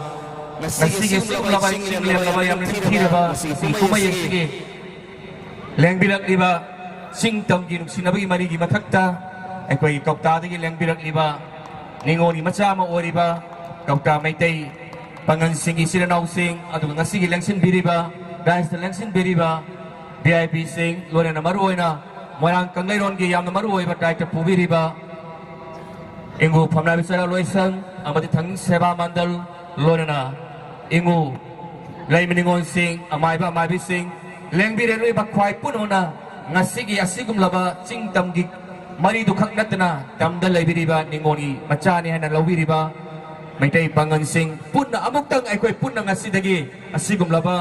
ꯉꯁꯤꯒꯤ ꯁꯤꯒꯨꯝꯂꯕ ꯆꯤꯡ ꯂꯦꯝꯂꯕ ꯌꯥꯝꯅ ꯅꯤꯡꯊꯤꯔꯕ ꯀꯨꯝꯍꯩ ꯑꯁꯤꯒꯤ ꯂꯦꯡꯕꯤꯔꯛꯂꯤꯕ ꯆꯤꯡ ꯇꯝꯒꯤ ꯅꯨꯡꯁꯤꯅꯕꯒꯤ ꯃꯔꯤꯒꯤ ꯃꯊꯛꯇ ꯑꯩꯈꯣꯏꯒꯤ ꯀꯧꯇꯥꯗꯒꯤ ꯂꯦꯡꯕꯤꯔꯛꯂꯤꯕ ꯅꯤꯉꯣꯜꯒꯤ ꯃꯆꯥ ꯑꯃ ꯑꯣꯏꯔꯤꯕ ꯀꯧꯇꯥ ꯃꯩꯇꯩ ꯄꯥꯉꯜꯁꯤꯡꯒꯤ ꯏꯆꯤꯜ ꯏꯅꯥꯎꯁꯤꯡ, ꯑꯗꯨꯒ ꯉꯁꯤꯒꯤ ꯂꯦꯡꯁꯤꯟꯕꯤꯔꯤꯕ, ꯗꯥꯏꯁꯇ ꯂꯦꯡꯁꯤꯟꯕꯤꯔꯤꯕ ꯚꯤ ꯑꯥꯏ ꯄꯤꯁꯤꯡ, ꯂꯣꯏꯅꯅ ꯃꯔꯨꯑꯣꯏꯅ ꯃꯣꯏꯔꯥꯡ ꯀꯪꯂꯩꯔꯣꯟꯒꯤ ꯌꯥꯝꯅ ꯃꯔꯨꯑꯣꯏꯕ ꯗꯥꯏꯇ ꯄꯨꯕꯤꯔꯤꯕ ꯏꯪꯒꯨ ꯐꯝꯅꯥꯏꯕ ꯆꯔꯥ ꯂꯣꯏꯁꯪ ꯑꯃꯗꯤ ꯊꯥꯡꯖꯤꯡ ꯁꯦꯕꯥ ꯃꯟꯗꯜ, ꯂꯣꯏꯅꯅ ꯏꯪꯒꯨ ꯂꯩꯃ ꯅꯤꯉꯣꯜꯁꯤꯡ, ꯑꯃꯥꯏꯕ ꯑꯃꯥꯏꯕꯤꯁꯤꯡ, ꯂꯦꯡꯕꯤꯔꯛꯂꯤꯕ ꯈ꯭ꯋꯥꯏ ꯄꯨꯟꯅ ꯉꯁꯤꯒꯤ ꯑꯁꯤꯒꯨꯝꯂꯕ ꯆꯤꯡ ꯇꯝꯒꯤ ꯃꯔꯤꯗꯨ ꯈꯛ ꯅꯠꯇꯅ ꯇꯝꯗ ꯂꯩꯕꯤꯔꯤꯕ ꯅꯤꯉꯣꯜꯒꯤ ꯃꯆꯥꯅꯤ ꯍꯥꯏꯅ ꯂꯧꯕꯤꯔꯤꯕ ꯃꯩꯇꯩ ꯄꯥꯉꯜꯁꯤꯡ ꯄꯨꯟꯅ ꯑꯃꯨꯛꯇꯪ ꯑꯩꯈꯣꯏ ꯄꯨꯟꯅ ꯉꯁꯤꯗꯒꯤ ꯑꯁꯤꯒꯨꯝꯂꯕ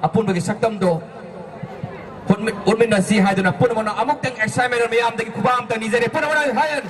ꯑꯄꯨꯟꯕꯒꯤ ꯁꯛꯇꯝꯗꯣ ꯎꯠꯃꯤ-, ꯎꯠꯃꯤꯟꯅꯁꯤ ꯍꯥꯏꯗꯨꯅ ꯄꯨꯝꯅꯃꯛꯅ ꯑꯃꯨꯛꯇꯪ excitement ꯃꯌꯥꯝꯗꯒꯤ ꯈꯨꯕꯥꯛ ꯑꯝꯇꯪ ꯅꯤꯖꯔꯤ꯫ ꯄꯨꯝꯅꯃꯛꯅ ꯍꯥꯏꯌꯟ꯫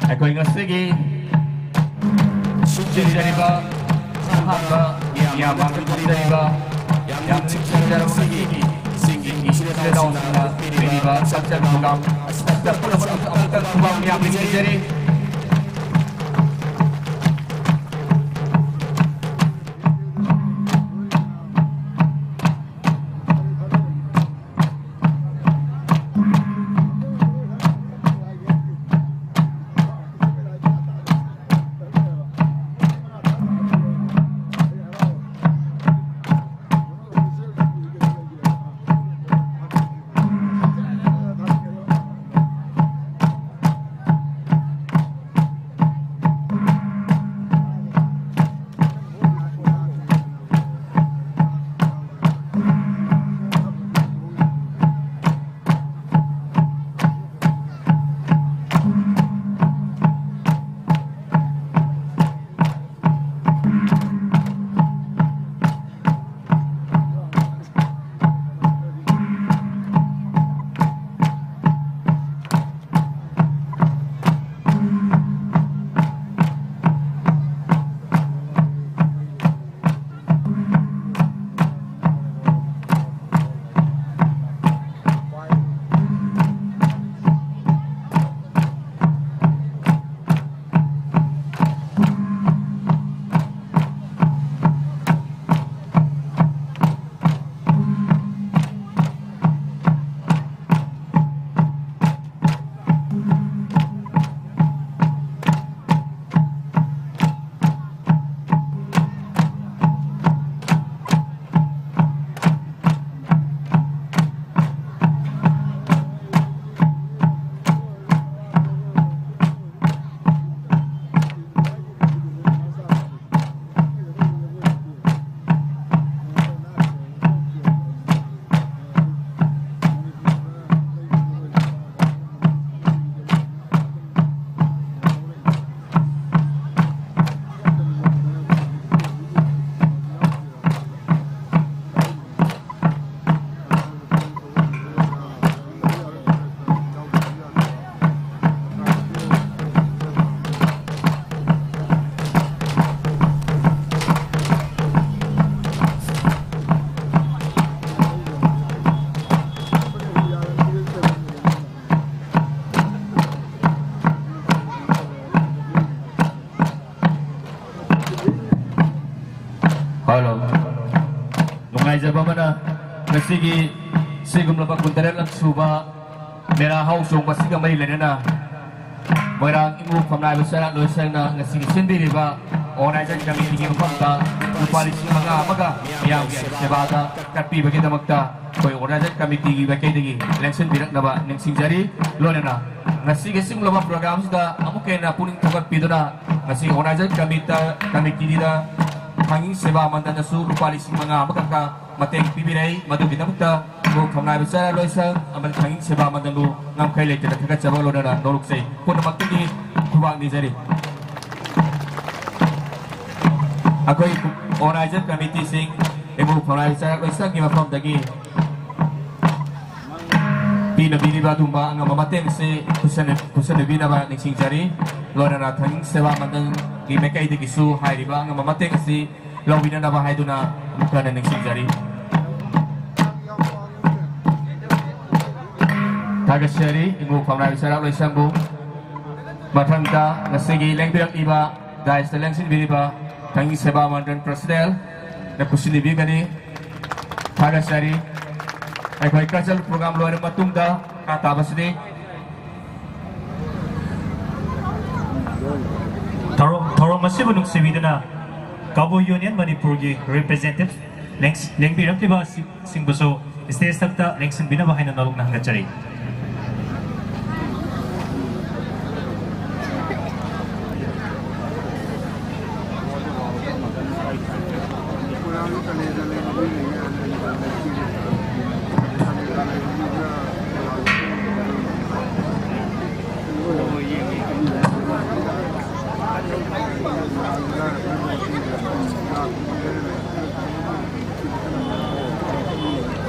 ꯑꯩꯈꯣꯏ ꯉꯁꯤꯒꯤ ꯁꯤꯟꯖꯔꯤꯕ ꯑꯍꯥꯟꯕ ꯃꯤꯌꯥꯝ ꯃꯥꯡꯗ ꯊꯝꯖꯔꯤꯕ ꯌꯥꯝ ꯅꯨꯡꯁꯤꯖꯔꯕ ꯉꯁꯤꯒꯤ ꯏꯆꯤꯟ ꯏꯅꯥꯎꯁꯤꯡꯅ ꯄꯤꯔꯤꯕ ꯁꯛꯆꯟꯕ ꯑꯁꯤꯗ ꯄꯨꯝꯅꯃꯛ ꯑꯃꯨꯛꯇꯪ ꯈꯨꯕꯥꯛ ꯃꯌꯥꯝ ꯂꯦꯡꯖꯔꯤ꯫ ꯑꯃꯅ ꯉꯁꯤꯒꯤ ꯁꯤꯒꯨꯝꯂꯕ ꯀꯨꯟꯇꯔꯦꯠꯂꯛ ꯁꯨꯕ ꯃꯦꯔꯥ ꯍꯥꯎ ꯆꯣꯡꯕ ꯑꯁꯤꯒ ꯃꯔꯤ ꯂꯩꯅꯅ ꯃꯣꯏꯔꯥꯡ ꯏꯃꯨ ꯐꯝꯅꯥꯏꯕ ꯆꯔꯥꯛ ꯂꯣꯏꯁꯪꯅ ꯉꯁꯤꯒꯤ ꯁꯤꯟꯕꯤꯔꯤꯕ ꯑꯣꯔꯒꯅꯥꯏꯖꯔ ꯀꯃꯤꯇꯤꯒꯤ ꯃꯐꯝꯗ ꯂꯨꯄꯥ ꯂꯤꯁꯤꯡ ꯃꯉꯥ ꯑꯃꯒ ꯃꯤꯌꯥꯝꯒꯤ ꯁꯦꯕꯥꯗ ꯀꯠꯄꯤꯕꯒꯤꯗꯃꯛꯇ ꯑꯩꯈꯣꯏ ꯑꯣꯔꯒꯅꯥꯏꯖꯔ ꯀꯃꯤꯇꯤꯒꯤ ꯃꯥꯏꯀꯩꯗꯒꯤ ꯂꯦꯡꯁꯤꯟꯕꯤꯔꯛꯅꯕ ꯅꯤꯡꯁꯤꯡꯖꯔꯤ꯫ ꯂꯣꯏꯅꯅ ꯉꯁꯤꯒꯤ ꯑꯁꯤꯒꯨꯝꯂꯕ ꯄ꯭ꯔꯣꯒ꯭ꯔꯥꯝꯁꯤꯗ ꯑꯃꯨꯛꯀ ꯍꯦꯟꯅ ꯄꯨꯛꯅꯤꯡ ꯊꯧꯒꯠꯄꯤꯗꯨꯅ ꯉꯁꯤ ꯑꯣꯔꯒꯅꯥꯏꯖꯔ ꯀꯃꯤꯇ-, ꯀꯃꯤꯇꯤꯗ ꯊꯥꯡꯒꯤ ꯁꯦꯕꯥ ꯃꯟꯗꯜꯅꯁꯨ ꯂꯨꯄꯥ ꯂꯤꯁꯤꯡ ꯃꯉꯥ ꯑꯃꯈꯛꯀ ꯃꯇꯦꯡ ꯄꯤꯕꯤꯔꯛꯏ꯫ ꯃꯗꯨꯒꯤꯗꯃꯛꯇ ꯏꯃꯨ ꯐꯝꯅꯥꯏꯕ ꯆꯔꯥ ꯂꯣꯏꯁꯪ ꯑꯃꯗꯤ ꯊꯥꯡꯒꯤ ꯁꯦꯕꯥ ꯃꯟꯗꯜꯕꯨ ꯉꯝꯈꯩ ꯂꯩꯇꯅ ꯊꯥꯒꯠꯆꯕ ꯂꯣꯏꯅꯅ ꯅꯣꯂꯨꯛꯆꯩ꯫ ꯄꯨꯝꯅꯃꯛꯇꯒꯤ ꯈꯨꯕꯥꯛ ꯅꯤꯖꯔꯤ꯫ ꯑꯩꯈꯣꯏ ꯑꯣꯔꯒꯅꯥꯏꯖꯔ ꯀꯃꯤꯇꯤꯁꯤꯡ ꯏꯃꯨ ꯐꯝꯅꯥꯏꯕ ꯆꯔꯥ ꯂꯣꯏꯁꯪꯒꯤ ꯃꯐꯝꯗꯒꯤ ꯄꯤꯅꯕꯤꯔꯤꯕ ꯑꯗꯨꯒꯨꯝꯕ ꯑꯉꯝꯕ ꯃꯇꯦꯡ ꯑꯁꯤ ꯈꯨꯠꯁꯝꯅ-, ꯈꯨꯠꯁꯝꯅꯕꯤꯅꯕ ꯅꯤꯡꯁꯤꯡꯖꯔꯤ꯫ ꯂꯣꯏꯅꯅ ꯊꯥꯡꯒꯤ ꯁꯦꯕꯥ ꯃꯟꯗꯜꯒꯤ ꯃꯥꯏꯀꯩꯗꯒꯤꯁꯨ ꯍꯥꯏꯔꯤꯕ ꯑꯉꯝꯕ ꯃꯇꯦꯡ ꯑꯁꯤ ꯂꯧꯕꯤꯅꯅꯕ ꯍꯥꯏꯗꯨꯅ ꯑꯃꯨꯛ ꯍꯟꯅ ꯅꯤꯡꯁꯤꯡꯖꯔꯤ꯫ ꯊꯥꯒꯠꯆꯔꯤ ꯏꯃꯨ ꯐꯝꯅꯥꯏꯕ ꯆꯔꯥꯛ ꯂꯣꯏꯁꯪꯕꯨ꯫ ꯃꯊꯪꯗ ꯉꯁꯤꯒꯤ ꯂꯦꯡꯕꯤꯔꯛꯂꯤꯕ ꯗꯥꯏꯁꯇ ꯂꯦꯡꯁꯤꯟꯕꯤꯔꯤꯕ ꯊꯥꯡꯒꯤ ꯁꯦꯕꯥ ꯃꯟꯗꯜ ꯄ꯭ꯔꯁꯤꯗꯦꯟꯅ ꯈꯨꯠꯁꯨ ꯅꯤꯕꯤꯒꯅꯤ꯫ ꯊꯥꯒꯠꯆꯔꯤ꯫ ꯑꯩꯈꯣꯏ ꯀꯜꯆꯔꯦꯜ ꯄ꯭ꯔꯣꯒ꯭ꯔꯥꯝ ꯂꯣꯏꯔꯕ ꯃꯇꯨꯡꯗ ꯃꯈꯥ ꯇꯥꯕꯁꯤꯗꯤ ꯊꯧꯔꯝ, ꯊꯧꯔꯝ ꯑꯁꯤꯕꯨ ꯅꯨꯡꯁꯤꯕꯤꯗꯨꯅ ꯀꯕꯨꯏ ꯌꯨꯅꯤꯌꯟ ꯃꯅꯤꯄꯨꯔꯒꯤ ꯔꯤꯄ꯭ꯔꯖꯦꯟꯇꯦꯇꯤꯚ ꯂꯦꯡ-, ꯂꯦꯡꯕꯤꯔꯛꯂꯤꯕ ꯑꯁꯤ ꯁꯤꯡꯕꯨꯁꯨ ꯁ꯭ꯇꯦꯖ ꯊꯛꯇ ꯂꯦꯡꯁꯤꯟꯕꯤꯅꯕ ꯍꯥꯏꯅ ꯅꯧꯅ ꯍꯪꯒꯠꯆꯔꯤ꯫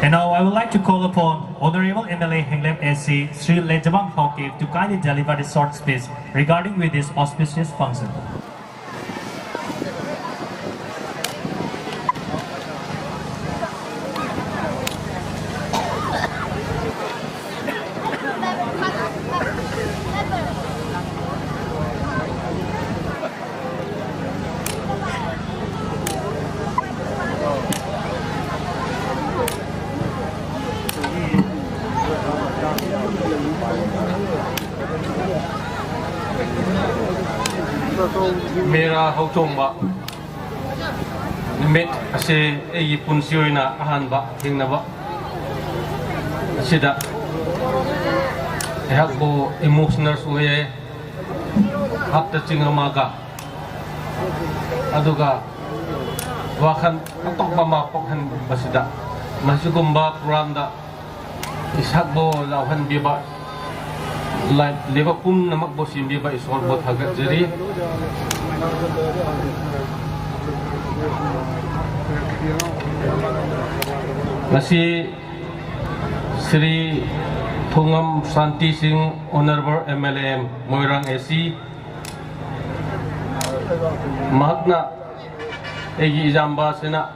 And now I would like to call upon Honorable M L A Henglep A C, Shri Lejabang Haokip, to kindly deliver the short speech regarding with this auspicious function. ꯃꯦꯔꯥ ꯍꯧꯆꯣꯡꯕ ꯅꯨꯃꯤꯠ ꯑꯁꯤ ꯑꯩꯒꯤ ꯄꯨꯟꯁꯤ ꯑꯣꯏꯅ ꯑꯍꯥꯟꯕ ꯊꯦꯡꯅꯕ ꯑꯁꯤꯗ ꯑꯩꯍꯥꯛꯄꯨ ꯏꯃꯣꯁꯅꯦꯜꯁꯨ ꯑꯣꯏꯌꯦ꯫ ꯍꯥꯞꯇ ꯆꯤꯡ ꯑꯃꯒ ꯑꯗꯨꯒ ꯋꯥꯈꯜ ꯑꯇꯣꯞꯄ ꯑꯃ ꯄꯣꯛꯍꯟꯕꯁꯤꯗ ꯃꯁꯤꯒꯨꯝꯕ ꯄ꯭ꯔꯣꯒ꯭ꯔꯥꯝꯗ ꯏꯁꯥꯕꯨ ꯌꯥꯎꯍꯟꯕꯤꯕ, ꯂꯥꯏꯐ ꯂꯩꯕ ꯄꯨꯝꯅꯃꯛꯄꯨ ꯁꯦꯝꯕꯤꯕ ꯏꯁꯣꯔꯕꯨ ꯊꯥꯒꯠꯆꯔꯤ꯫ ꯉꯁꯤ ꯁ꯭ꯔꯤ ꯊꯣꯉꯝ ꯁꯥꯟꯇꯤ ꯁꯤꯡ, ꯑꯣꯅꯔꯦꯕꯜ ꯑꯦꯝ ꯑꯦꯜ ꯑꯦ ꯃꯣꯏꯔꯥꯡ ꯑꯦ ꯁꯤ, ꯃꯍꯥꯛꯅ ꯑꯩꯒꯤ ꯏꯌꯥꯝꯕꯁꯤꯅ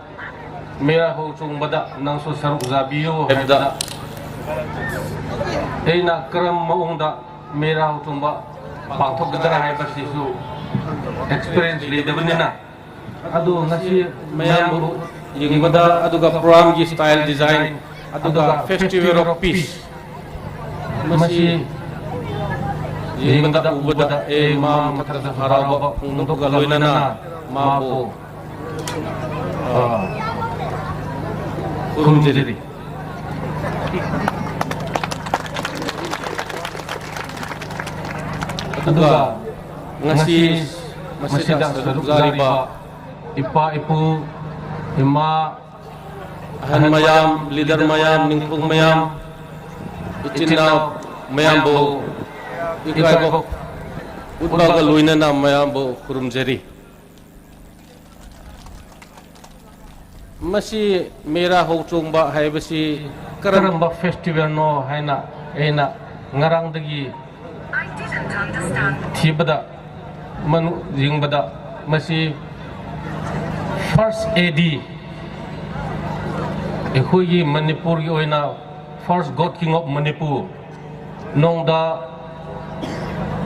ꯃꯦꯔꯥ ꯍꯧ ꯆꯣꯡꯕꯗ ꯅꯪꯁꯨ ꯁꯔꯨꯛ ꯌꯥꯕꯤꯌꯨ ꯍꯥꯏꯕꯗ ꯑꯩꯅ ꯀꯔꯝꯕ ꯃꯑꯣꯡꯗ ꯃꯦꯔꯥ ꯍꯧ ꯆꯣꯡꯕ ꯄꯥꯡꯊꯣꯛꯀꯗ꯭ꯔꯥ ꯍꯥꯏꯕꯁꯤꯁꯨ ꯑꯦꯛꯁꯄꯤꯔꯤꯌꯦꯟꯁ ꯂꯩꯇꯕꯅꯤꯅ, ꯑꯗꯨ ꯉꯁꯤ ꯃꯌꯥꯝꯕꯨ ꯌꯦꯡꯕꯗ, ꯑꯗꯨꯒ ꯄ꯭ꯔꯣꯒ꯭ꯔꯥꯝꯒꯤ ꯁ꯭ꯇꯥꯏꯜ ꯗꯤꯖꯥꯏꯟ, ꯑꯗꯨꯒ ꯐꯦꯁꯇꯤꯚꯦꯜ ꯑꯣꯐ ꯄꯤꯁ, ꯃꯁꯤ ꯌꯦꯡꯕꯗ, ꯎꯕꯗ ꯑꯩ ꯃꯥ ꯃꯊꯛꯇ ꯍꯔꯥꯎꯕ ꯐꯣꯡꯗꯣꯛꯄꯒ ꯂꯣꯏꯅꯅ ꯃꯥꯕꯨ ꯑ, ꯈꯨꯔꯨꯝꯖꯔꯤ꯫ ꯑꯗꯨꯒ ꯉꯁꯤ ꯃꯁꯤꯗ ꯁꯔꯨꯛ ꯌꯥꯔꯤꯕ ꯏꯄꯥ ꯏꯄꯨ, ꯏꯃꯥ, ꯑꯍꯟ ꯃꯌꯥꯝ, ꯂꯤꯗꯔ ꯃꯌꯥꯝ, ꯅꯤꯡꯊꯧ ꯃꯌꯥꯝ, ꯏꯆꯤꯟ ꯏꯅꯥꯎ ꯃꯌꯥꯝꯕꯨ ꯏꯀꯥꯏꯕ ꯎꯠꯄꯒ ꯂꯣꯏꯅꯅ ꯃꯌꯥꯝꯕꯨ ꯈꯨꯔꯨꯝꯖꯔꯤ꯫ ꯃꯁꯤ ꯃꯦꯔꯥ ꯍꯧ ꯆꯣꯡꯕ ꯍꯥꯏꯕꯁꯤ ꯀꯔꯝꯕ ꯐꯦꯁꯇꯤꯚꯦꯜꯅꯣ ꯍꯥꯏꯅ ꯑꯩꯅ ꯉꯔꯥꯡꯗꯒꯤ ꯊꯤꯕꯗ, ꯃꯅꯨ-, ꯌꯦꯡꯕꯗ, ꯃꯁꯤ ꯐꯥꯔꯁ ꯑꯦ ꯗꯤ, ꯑꯩꯈꯣꯏꯒꯤ ꯃꯅꯤꯄꯨꯔꯒꯤ ꯑꯣꯏꯅ farce god king of Manipur, ꯅꯣꯡꯗꯥ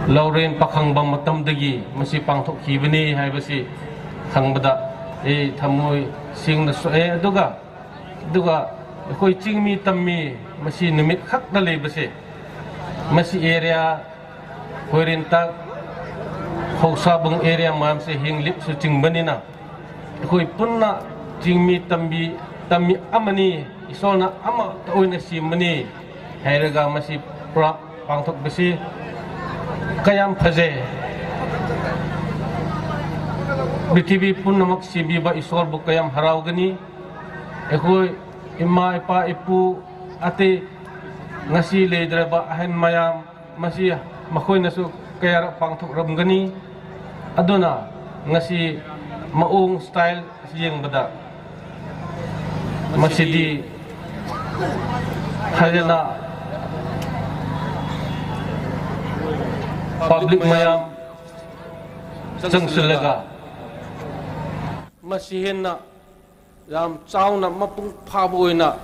ꯂꯧꯔꯦꯟ ꯄꯥꯈꯪꯕ ꯃꯇꯝꯗꯒꯤ ꯃꯁꯤ ꯄꯥꯡꯊꯣꯛꯈꯤꯕꯅꯤ ꯍꯥꯏꯕꯁꯤ ꯈꯪꯕꯗ ꯑꯩ ꯊꯃꯣꯏ ꯁꯦꯡꯅ ꯁꯣꯛꯑꯦ꯫ ꯑꯗꯨꯒ, ꯑꯗꯨꯒ ꯑꯩꯈꯣꯏ ꯆꯤꯡꯃꯤ ꯇꯝꯃꯤ ꯃꯁꯤ ꯅꯨꯃꯤꯠ ꯈꯛꯇ ꯂꯩꯕꯁꯦ, ꯃꯁꯤ ꯑꯦꯔꯤꯌꯥ ꯈꯣꯏꯔꯦꯟꯇꯛ, ꯊꯧꯁꯥꯕꯨꯡ ꯑꯦꯔꯤꯌꯥ ꯃꯌꯥꯝꯁꯦ ꯍꯤꯡꯂꯤꯞꯁꯨ ꯆꯤꯡꯕꯅꯤꯅ, ꯑꯩꯈꯣꯏ ꯄꯨꯟꯅ ꯆꯤꯡꯃꯤ ꯇꯝꯕꯤ ꯇꯝꯃꯤ ꯑꯃꯅꯤ, ꯏꯁꯣꯔꯅ ꯑꯃꯠꯇ ꯑꯣꯏꯅ ꯁꯦꯝꯕꯅꯤ ꯍꯥꯏꯔꯒ ꯃꯁꯤ ꯄꯨꯔꯥ ꯄꯥꯡꯊꯣꯛꯄꯁꯤ ꯀꯌꯥꯝ ꯐꯖꯩ꯫ ꯄ꯭ꯔꯤꯊꯤꯕꯤ ꯄꯨꯝꯅꯃꯛ ꯁꯦꯝꯕꯤꯕ ꯏꯁꯣꯔꯕꯨ ꯀꯌꯥꯝ ꯍꯔꯥꯎꯒꯅꯤ꯫ ꯑꯩꯈꯣꯏ ꯏꯃꯥ, ꯏꯄꯥ, ꯏꯄꯨ, ꯑꯇꯩ ꯉꯁꯤ ꯂꯩꯇ꯭ꯔꯕ ꯑꯍꯟ ꯃꯌꯥꯝ, ꯃꯁꯤ ꯃꯈꯣꯏꯅꯁꯨ ꯀꯌꯥꯔꯛ ꯄꯥꯡꯊꯣꯛꯂꯝꯒꯅꯤ꯫ ꯑꯗꯨꯅ ꯉꯁꯤ ꯃꯑꯣꯡ, ꯁ꯭ꯇꯥꯏꯜ ꯌꯦꯡꯕꯗ ꯃꯁꯤꯗꯤ ꯐꯖꯅ ꯄꯕ꯭ꯂꯤꯛ ꯃꯌꯥꯝ ꯆꯪꯁꯤꯜꯂꯒ ꯃꯁꯤ ꯍꯦꯟꯅ ꯌꯥꯝ ꯆꯥꯎꯅ ꯃꯄꯨꯡ ꯐꯥꯕ ꯑꯣꯏꯅ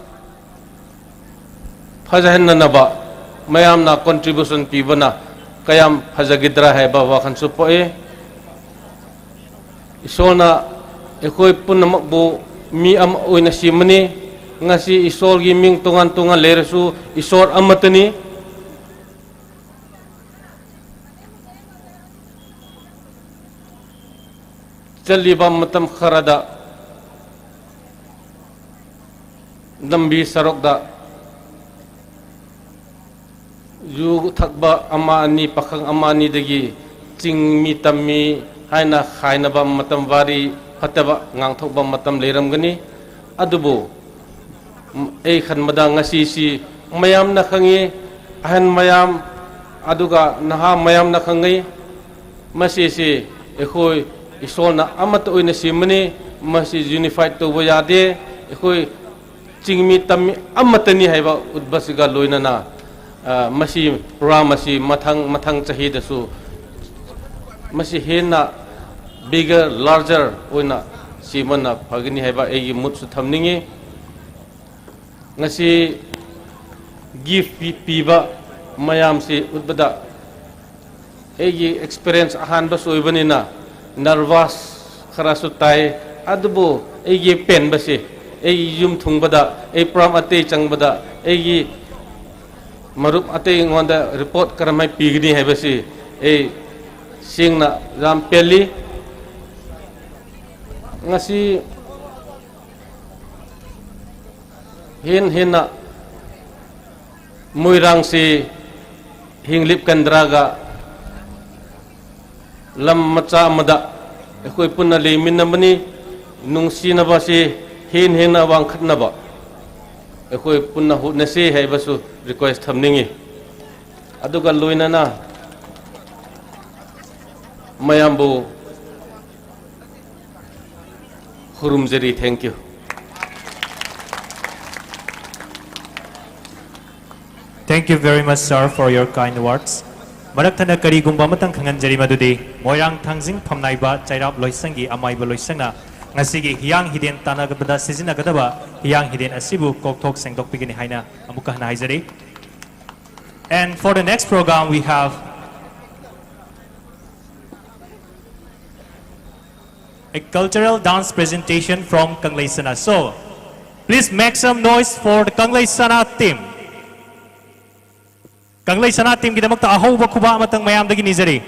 ꯐꯖꯍꯟꯅꯅꯕ ꯃꯌꯥꯝꯅ ꯀꯣꯟꯇ꯭ꯔꯤꯕ꯭ꯌꯨꯁꯟ ꯄꯤꯕꯅ ꯀꯌꯥꯝ ꯐꯖꯒꯗ꯭ꯔꯥ ꯍꯥꯏꯕ ꯋꯥꯈꯜꯁꯨ ꯄꯣꯛꯏ꯫ ꯏꯁꯣꯔꯅ ꯑꯩꯈꯣꯏ ꯄꯨꯝꯅꯃꯛꯄꯨ ꯃꯤ ꯑꯃ ꯑꯣꯏꯅ ꯁꯦꯝꯕꯅꯤ꯫ ꯉꯁꯤ ꯏꯁꯣꯔꯒꯤ ꯃꯤꯡ ꯇꯣꯉꯥꯟ ꯇꯣꯉꯥꯟ ꯂꯩꯔꯁꯨ ꯏꯁꯣꯔ ꯑꯃꯠꯇꯅꯤ꯫ ꯆꯠꯂꯤꯕ ꯃꯇꯝ ꯈꯔꯗ ꯂꯝꯕꯤ ꯁꯔꯣꯛꯇ ꯌꯨ ꯊꯛꯄ ꯑꯃ ꯑꯅꯤ, ꯄꯥꯈꯪ ꯑꯃ ꯑꯅꯤꯗꯒꯤ ꯆꯤꯡꯃꯤ ꯇꯝꯃꯤ ꯍꯥꯏꯅ ꯈꯥꯏꯅꯕ ꯃꯇꯝ, ꯋꯥꯔꯤ ꯐꯠꯇꯕ ꯉꯥꯡꯊꯣꯛꯄ ꯃꯇꯝ ꯂꯩꯔꯝꯒꯅꯤ꯫ ꯑꯗꯨꯕꯨ ꯑꯩ ꯈꯟꯕꯗ ꯉꯁꯤꯁꯤ ꯃꯌꯥꯝꯅ ꯈꯪꯉꯤ, ꯑꯍꯟ ꯃꯌꯥꯝ ꯑꯗꯨꯒ ꯅꯍꯥ ꯃꯌꯥꯝꯅ ꯈꯪꯉꯤ꯫ ꯃꯁꯤꯁꯤ ꯑꯩꯈꯣꯏ ꯏꯁꯣꯔꯅ ꯑꯃꯠꯇ ꯑꯣꯏꯅ ꯁꯦꯝꯕꯅꯤ꯫ ꯃꯁꯤ ꯌꯨꯅꯤꯐꯥꯏꯠ ꯇꯧꯕ ꯌꯥꯗꯦ꯫ ꯑꯩꯈꯣꯏ ꯆꯤꯡꯃꯤ ꯇꯝꯃꯤ ꯑꯃꯠꯇꯅꯤ ꯍꯥꯏꯕ ꯎꯠꯄꯁꯤꯒ ꯂꯣꯏꯅꯅ, ꯑ, ꯃꯁꯤ ꯄ꯭ꯔꯣꯒ꯭ꯔꯥꯝ ꯑꯁꯤ ꯃꯊꯪ, ꯃꯊꯪ ꯆꯍꯤꯗꯁꯨ ꯃꯁꯤ ꯍꯦꯟꯅ bigger, larger ꯑꯣꯏꯅ ꯁꯦꯝꯕꯅ ꯐꯒꯅꯤ ꯍꯥꯏꯕ ꯑꯩꯒꯤ ꯃꯣꯠꯁꯨ ꯊꯝꯅꯤꯡꯉꯤ꯫ ꯉꯁꯤ ꯒꯤꯐ ꯄꯤ-, ꯄꯤꯕ ꯃꯌꯥꯝꯁꯤ ꯎꯠꯄꯗ ꯑꯩꯒꯤ ꯑꯦꯛꯁꯄꯤꯔꯤꯌꯦꯟꯁ ꯑꯍꯥꯟꯕꯁꯨ ꯑꯣꯏꯕꯅꯤꯅ ꯅꯔꯚꯁ ꯈꯔꯁꯨ ꯇꯥꯏ꯫ ꯑꯗꯨꯕꯨ ꯑꯩꯒꯤ ꯄꯦꯟꯕꯁꯤ, ꯑꯩ ꯌꯨꯝ ꯊꯨꯡꯕꯗ, ꯑꯩ ꯄ꯭ꯔꯣꯒ꯭ꯔꯥꯝ ꯑꯇꯩ ꯆꯪꯕꯗ, ꯑꯩꯒꯤ ꯃꯔꯨꯞ ꯑꯇꯩ ꯑꯩꯉꯣꯟꯗ ꯔꯤꯄꯣꯔꯠ ꯀꯔꯝꯍꯥꯏꯅ ꯄꯤꯒꯅꯤ ꯍꯥꯏꯕꯁꯤ ꯑꯩ ꯁꯦꯡꯅ ꯌꯥꯝ ꯄꯦꯜꯂꯤ꯫ ꯉꯁꯤ ꯍꯦꯟ ꯍꯦꯟꯅ ꯃꯣꯏꯔꯥꯡꯁꯤ ꯍꯤꯡꯂꯤꯞ ꯀꯟꯗ꯭ꯔꯥꯒ ꯂꯝ ꯃꯆꯥ ꯑꯃꯗ ꯑꯩꯈꯣꯏ ꯄꯨꯟꯅ ꯂꯩꯃꯤꯟꯅꯕꯅꯤ꯫ ꯅꯨꯡꯁꯤꯅꯕꯁꯤ ꯍꯦꯟ ꯍꯦꯟꯅ ꯋꯥꯡꯈꯠꯅꯕ ꯑꯩꯈꯣꯏ ꯄꯨꯟꯅ ꯍꯣꯠꯅꯁꯤ ꯍꯥꯏꯕꯁꯨ ꯔꯤꯀ꯭ꯋꯦꯁ ꯊꯝꯅꯤꯡꯏ꯫ ꯑꯗꯨꯒ ꯂꯣꯏꯅꯅ ꯃꯌꯥꯝꯕꯨ ꯈꯨꯔꯨꯝꯖꯔꯤ꯫ Thank you꯫ Thank you very much, sir, for your kind words. ꯃꯔꯛ ꯊꯠꯅ ꯀꯔꯤꯒꯨꯝꯕ ꯑꯃꯇꯪ ꯈꯪꯍꯟꯖꯔꯤ, ꯃꯗꯨꯗꯤ ꯃꯣꯏꯔꯥꯡ ꯊꯥꯡꯖꯤꯡ ꯐꯝꯅꯥꯏꯕ ꯆꯩꯔꯥꯞ ꯂꯣꯏꯁꯪꯒꯤ ꯑꯃꯥꯏꯕ ꯂꯣꯏꯁꯪꯅ ꯉꯁꯤꯒꯤ ꯍꯤꯌꯥꯡ ꯍꯤꯗꯦꯟ ꯇꯥꯟꯅꯕꯗ ꯁꯤꯖꯤꯟꯅꯒꯗꯕ ꯍꯤꯌꯥꯡ ꯍꯤꯗꯦꯟ ꯑꯁꯤꯕꯨ ꯀꯣꯛꯊꯣꯛ ꯁꯦꯡꯗꯣꯛꯄꯤꯒꯅꯤ ꯍꯥꯏꯅ ꯑꯃꯨꯛꯀ ꯍꯟꯅ ꯍꯥꯏꯖꯔꯤ꯫ And for the next program, we have a cultural dance presentation from Kangleisana. So, please make some noise for the Kangleisana team. Kangleisana teamꯒꯤꯗꯃꯛꯇ ꯑꯍꯧꯕ ꯈꯨꯕꯥꯛ ꯑꯃꯇꯪ ꯃꯌꯥꯝꯗꯒꯤ ꯅꯤꯖꯔꯤ꯫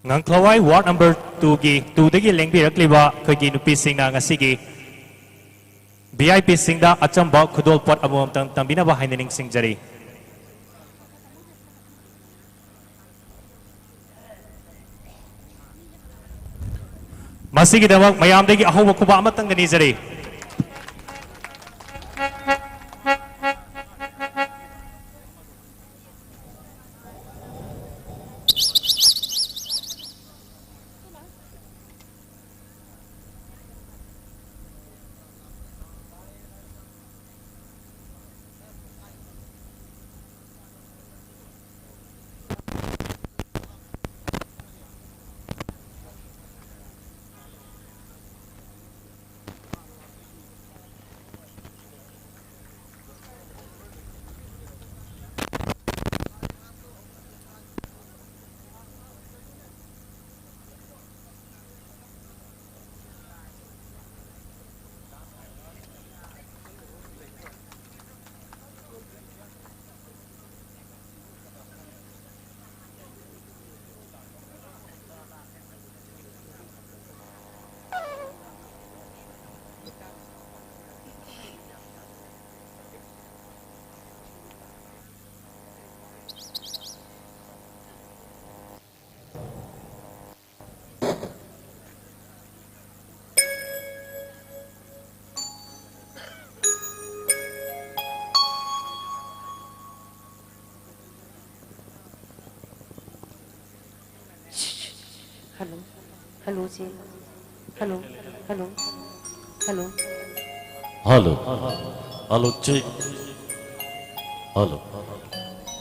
ꯉꯥꯡꯊ꯭ꯂꯋꯥꯏ ward number two ꯒꯤ, two ꯗꯒꯤ ꯂꯦꯡꯕꯤꯔꯛꯂꯤꯕ ꯑꯩꯈꯣꯏꯒꯤ ꯅꯨꯄꯤꯁꯤꯡꯅ ꯉꯁꯤꯒꯤ V I P ꯁꯤꯡꯗ ꯑꯆꯝꯕ ꯈꯨꯗꯣꯜꯄꯣꯠ ꯑꯃꯃꯝꯇꯪ ꯇꯝꯕꯤꯅꯕ ꯍꯥꯏꯅ ꯅꯤꯡꯁꯤꯡꯖꯔꯤ꯫ ꯃꯁꯤꯒꯤꯗꯃꯛ ꯃꯌꯥꯝꯗꯒꯤ ꯑꯍꯧꯕ ꯈꯨꯕꯥꯛ ꯑꯃꯇꯪꯒ ꯅꯤꯖꯔꯤ꯫ Hello. Hello, ꯁꯤ꯫ Hello. Hello. Hello. Hello, check. Hello.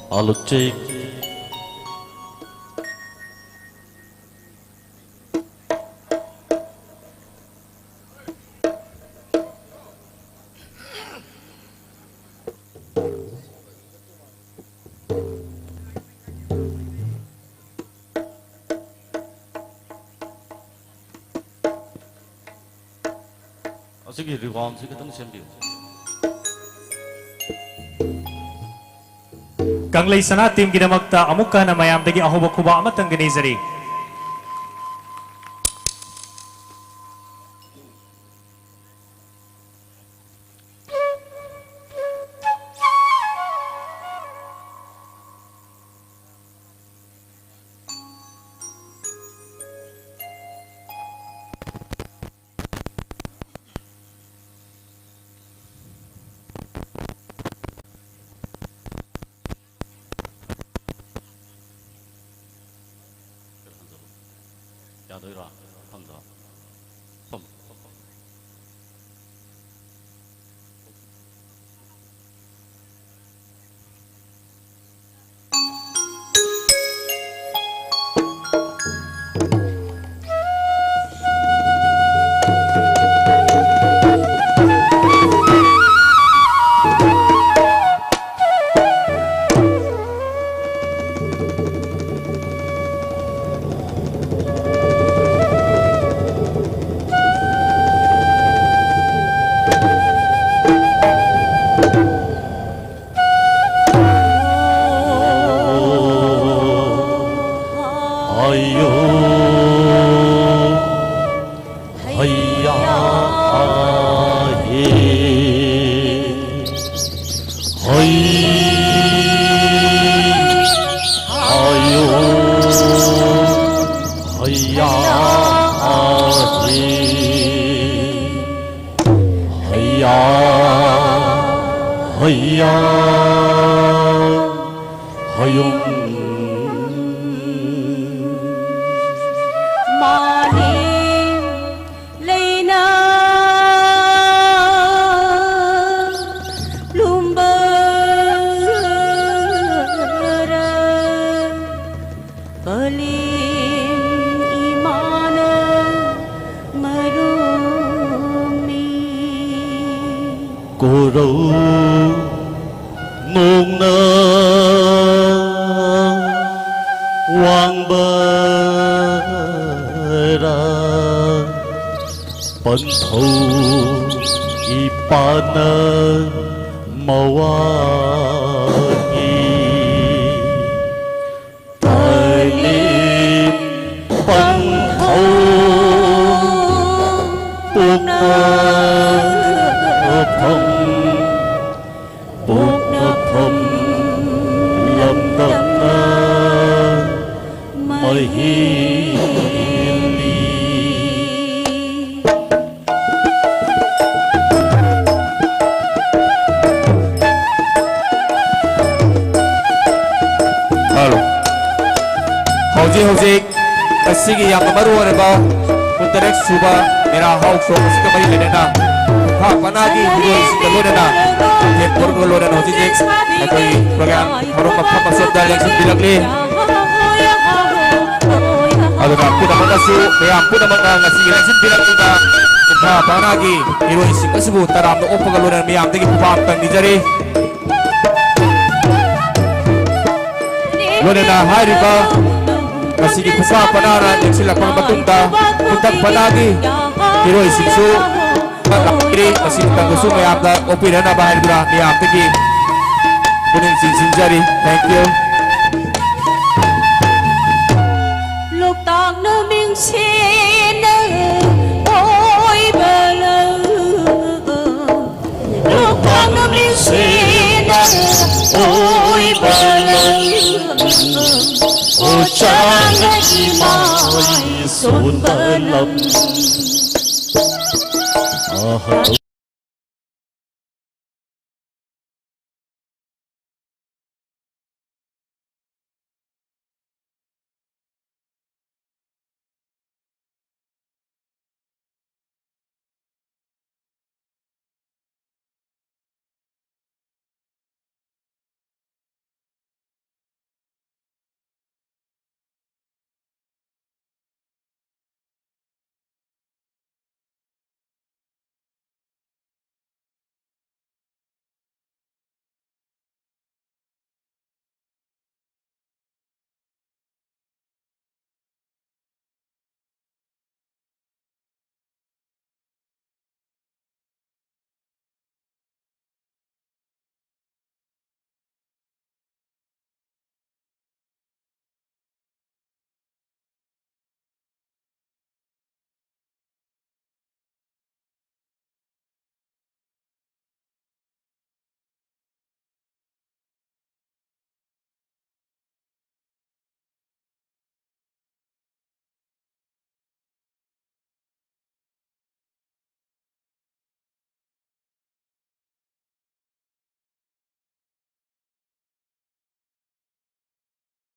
Hello, check. ꯑꯁꯤꯒꯤ rebound ꯁꯤ ꯈꯤꯇꯪ ꯁꯦꯝꯕꯤꯌꯨ꯫ ꯀꯪꯂꯩ ꯁꯅꯥ team ꯒꯤꯗꯃꯛꯇ ꯑꯃꯨꯛꯀ ꯍꯟꯅ ꯃꯌꯥꯝꯗꯒꯤ ꯑꯍꯧꯕ ꯈꯨꯕꯥꯛ ꯑꯃꯇꯪꯒ ꯅꯤꯖꯔꯤ꯫ ꯌꯥꯗꯣꯏꯔꯣ? ꯃꯐꯝꯗꯣ꯫ ꯃꯐꯝ꯫ ꯍꯩꯌꯣ, ꯍꯩꯌꯥ, ꯍꯦ꯫ ꯍꯩ, ꯍꯩꯌꯣ, ꯍꯩꯌꯥ, ꯍꯦ꯫ ꯍꯩꯌꯥ, ꯍꯩꯌꯥ, ꯍꯌꯨꯝ꯫ ꯃꯥꯂꯦꯝ ꯂꯩꯅꯥ ꯂꯨꯝꯕꯔ ꯄꯂꯦꯝ ꯏꯃꯥꯅ ꯃꯔꯨꯝꯃꯤ꯫ ꯀꯣꯔꯧ ꯅꯣꯡꯅ ꯋꯥꯡꯕꯔꯥ, ꯄꯟꯊꯧ ꯏꯄꯥꯅ ꯃꯋꯥꯒꯤ꯫ ꯄꯂꯦꯝ ꯄꯟꯊꯧ ꯄꯣꯛꯅꯐꯝ, ꯄꯣꯛꯅꯐꯝ ꯂꯝꯗꯝꯅ ꯃꯍꯦꯜꯂꯤ꯫ ꯍꯜꯂꯣ꯫ ꯍꯧꯖꯤꯛ ꯍꯧꯖꯤꯛ ꯉꯁꯤꯒꯤ ꯌꯥꯝꯅ ꯃꯔꯨ ꯑꯣꯏꯔꯕ ꯀꯨꯟꯇꯔꯦꯠ ꯁꯨꯕ ꯃꯦꯔꯥ ꯍꯥꯎ ꯁꯣ ꯑꯁꯤꯒ ꯃꯔꯤ ꯂꯩꯅꯅ ꯈꯨꯐꯥ ꯄꯅꯥꯒꯤ ꯍꯤꯔꯣꯏꯁꯤꯡꯒ ꯂꯣꯏꯅꯅ ꯃꯊꯦꯜ ꯄꯨꯔꯒ ꯂꯣꯏꯅꯅ ꯍꯧꯖꯤꯛ ꯍꯧꯖꯤꯛ ꯑꯩꯈꯣꯏ ꯄ꯭ꯔꯣꯒ꯭ꯔꯥꯝ ꯊꯧꯔꯝ ꯃꯐꯝ ꯑꯁꯣꯝꯗ ꯂꯦꯡꯁꯤꯟꯕꯤꯔꯛꯂꯤ꯫ ꯑꯗꯨꯅ ꯄꯨꯝꯅꯃꯛꯅꯁꯨ, ꯃꯌꯥꯝ ꯄꯨꯝꯅꯃꯛꯅ ꯉꯁꯤꯒꯤ ꯂꯦꯡꯁꯤꯟꯕꯤꯔꯛꯂꯤꯕ ꯈꯨꯐꯥ ꯄꯅꯥꯒꯤ ꯍꯤꯔꯣꯏꯁꯤꯡ ꯑꯁꯤꯕꯨ ꯇꯔꯥꯝꯅ ꯑꯣꯛꯄꯒ ꯂꯣꯏꯅꯅ ꯃꯌꯥꯝꯗꯒꯤ ꯈꯨꯐꯥ ꯑꯃꯇꯪ ꯅꯤꯖꯔꯤ꯫ ꯂꯣꯏꯅꯅ ꯍꯥꯏꯔꯤꯕ ꯉꯁꯤꯒꯤ ꯈꯨꯐꯥ ꯄꯅꯥꯅ ꯂꯦꯡꯁꯤꯜꯂꯛꯄ ꯃꯇꯨꯡꯗ ꯈꯨꯗꯛ ꯄꯅꯥꯒꯤ ꯍꯤꯔꯣꯏꯁꯤꯡꯁꯨ ꯂꯥꯛꯄꯤꯔꯤ꯫ ꯃꯁꯤ ꯃꯇꯝꯗꯁꯨ ꯃꯌꯥꯝꯗ ꯑꯣꯛꯄꯤꯔꯅꯕ ꯍꯥꯏꯗꯨꯅ ꯃꯌꯥꯝꯗꯒꯤ ꯄꯨꯛꯅꯤꯡ ꯆꯤꯡꯁꯤꯟꯖꯔꯤ꯫ Thank you꯫ ꯂꯣꯛꯇꯥꯛ ꯅꯨꯃꯤꯠꯁꯤꯅ ꯑꯣꯏꯕ ꯂꯧ꯫ ꯂꯣꯛꯇꯥꯛ ꯅꯨꯃꯤꯠꯁꯤꯅ ꯑꯣꯏꯕ ꯂꯧ꯫ ꯑꯣ ꯆꯥꯅ ꯏꯃꯥ ꯁꯣꯟꯕ ꯂꯝ꯫ ꯑꯍꯜ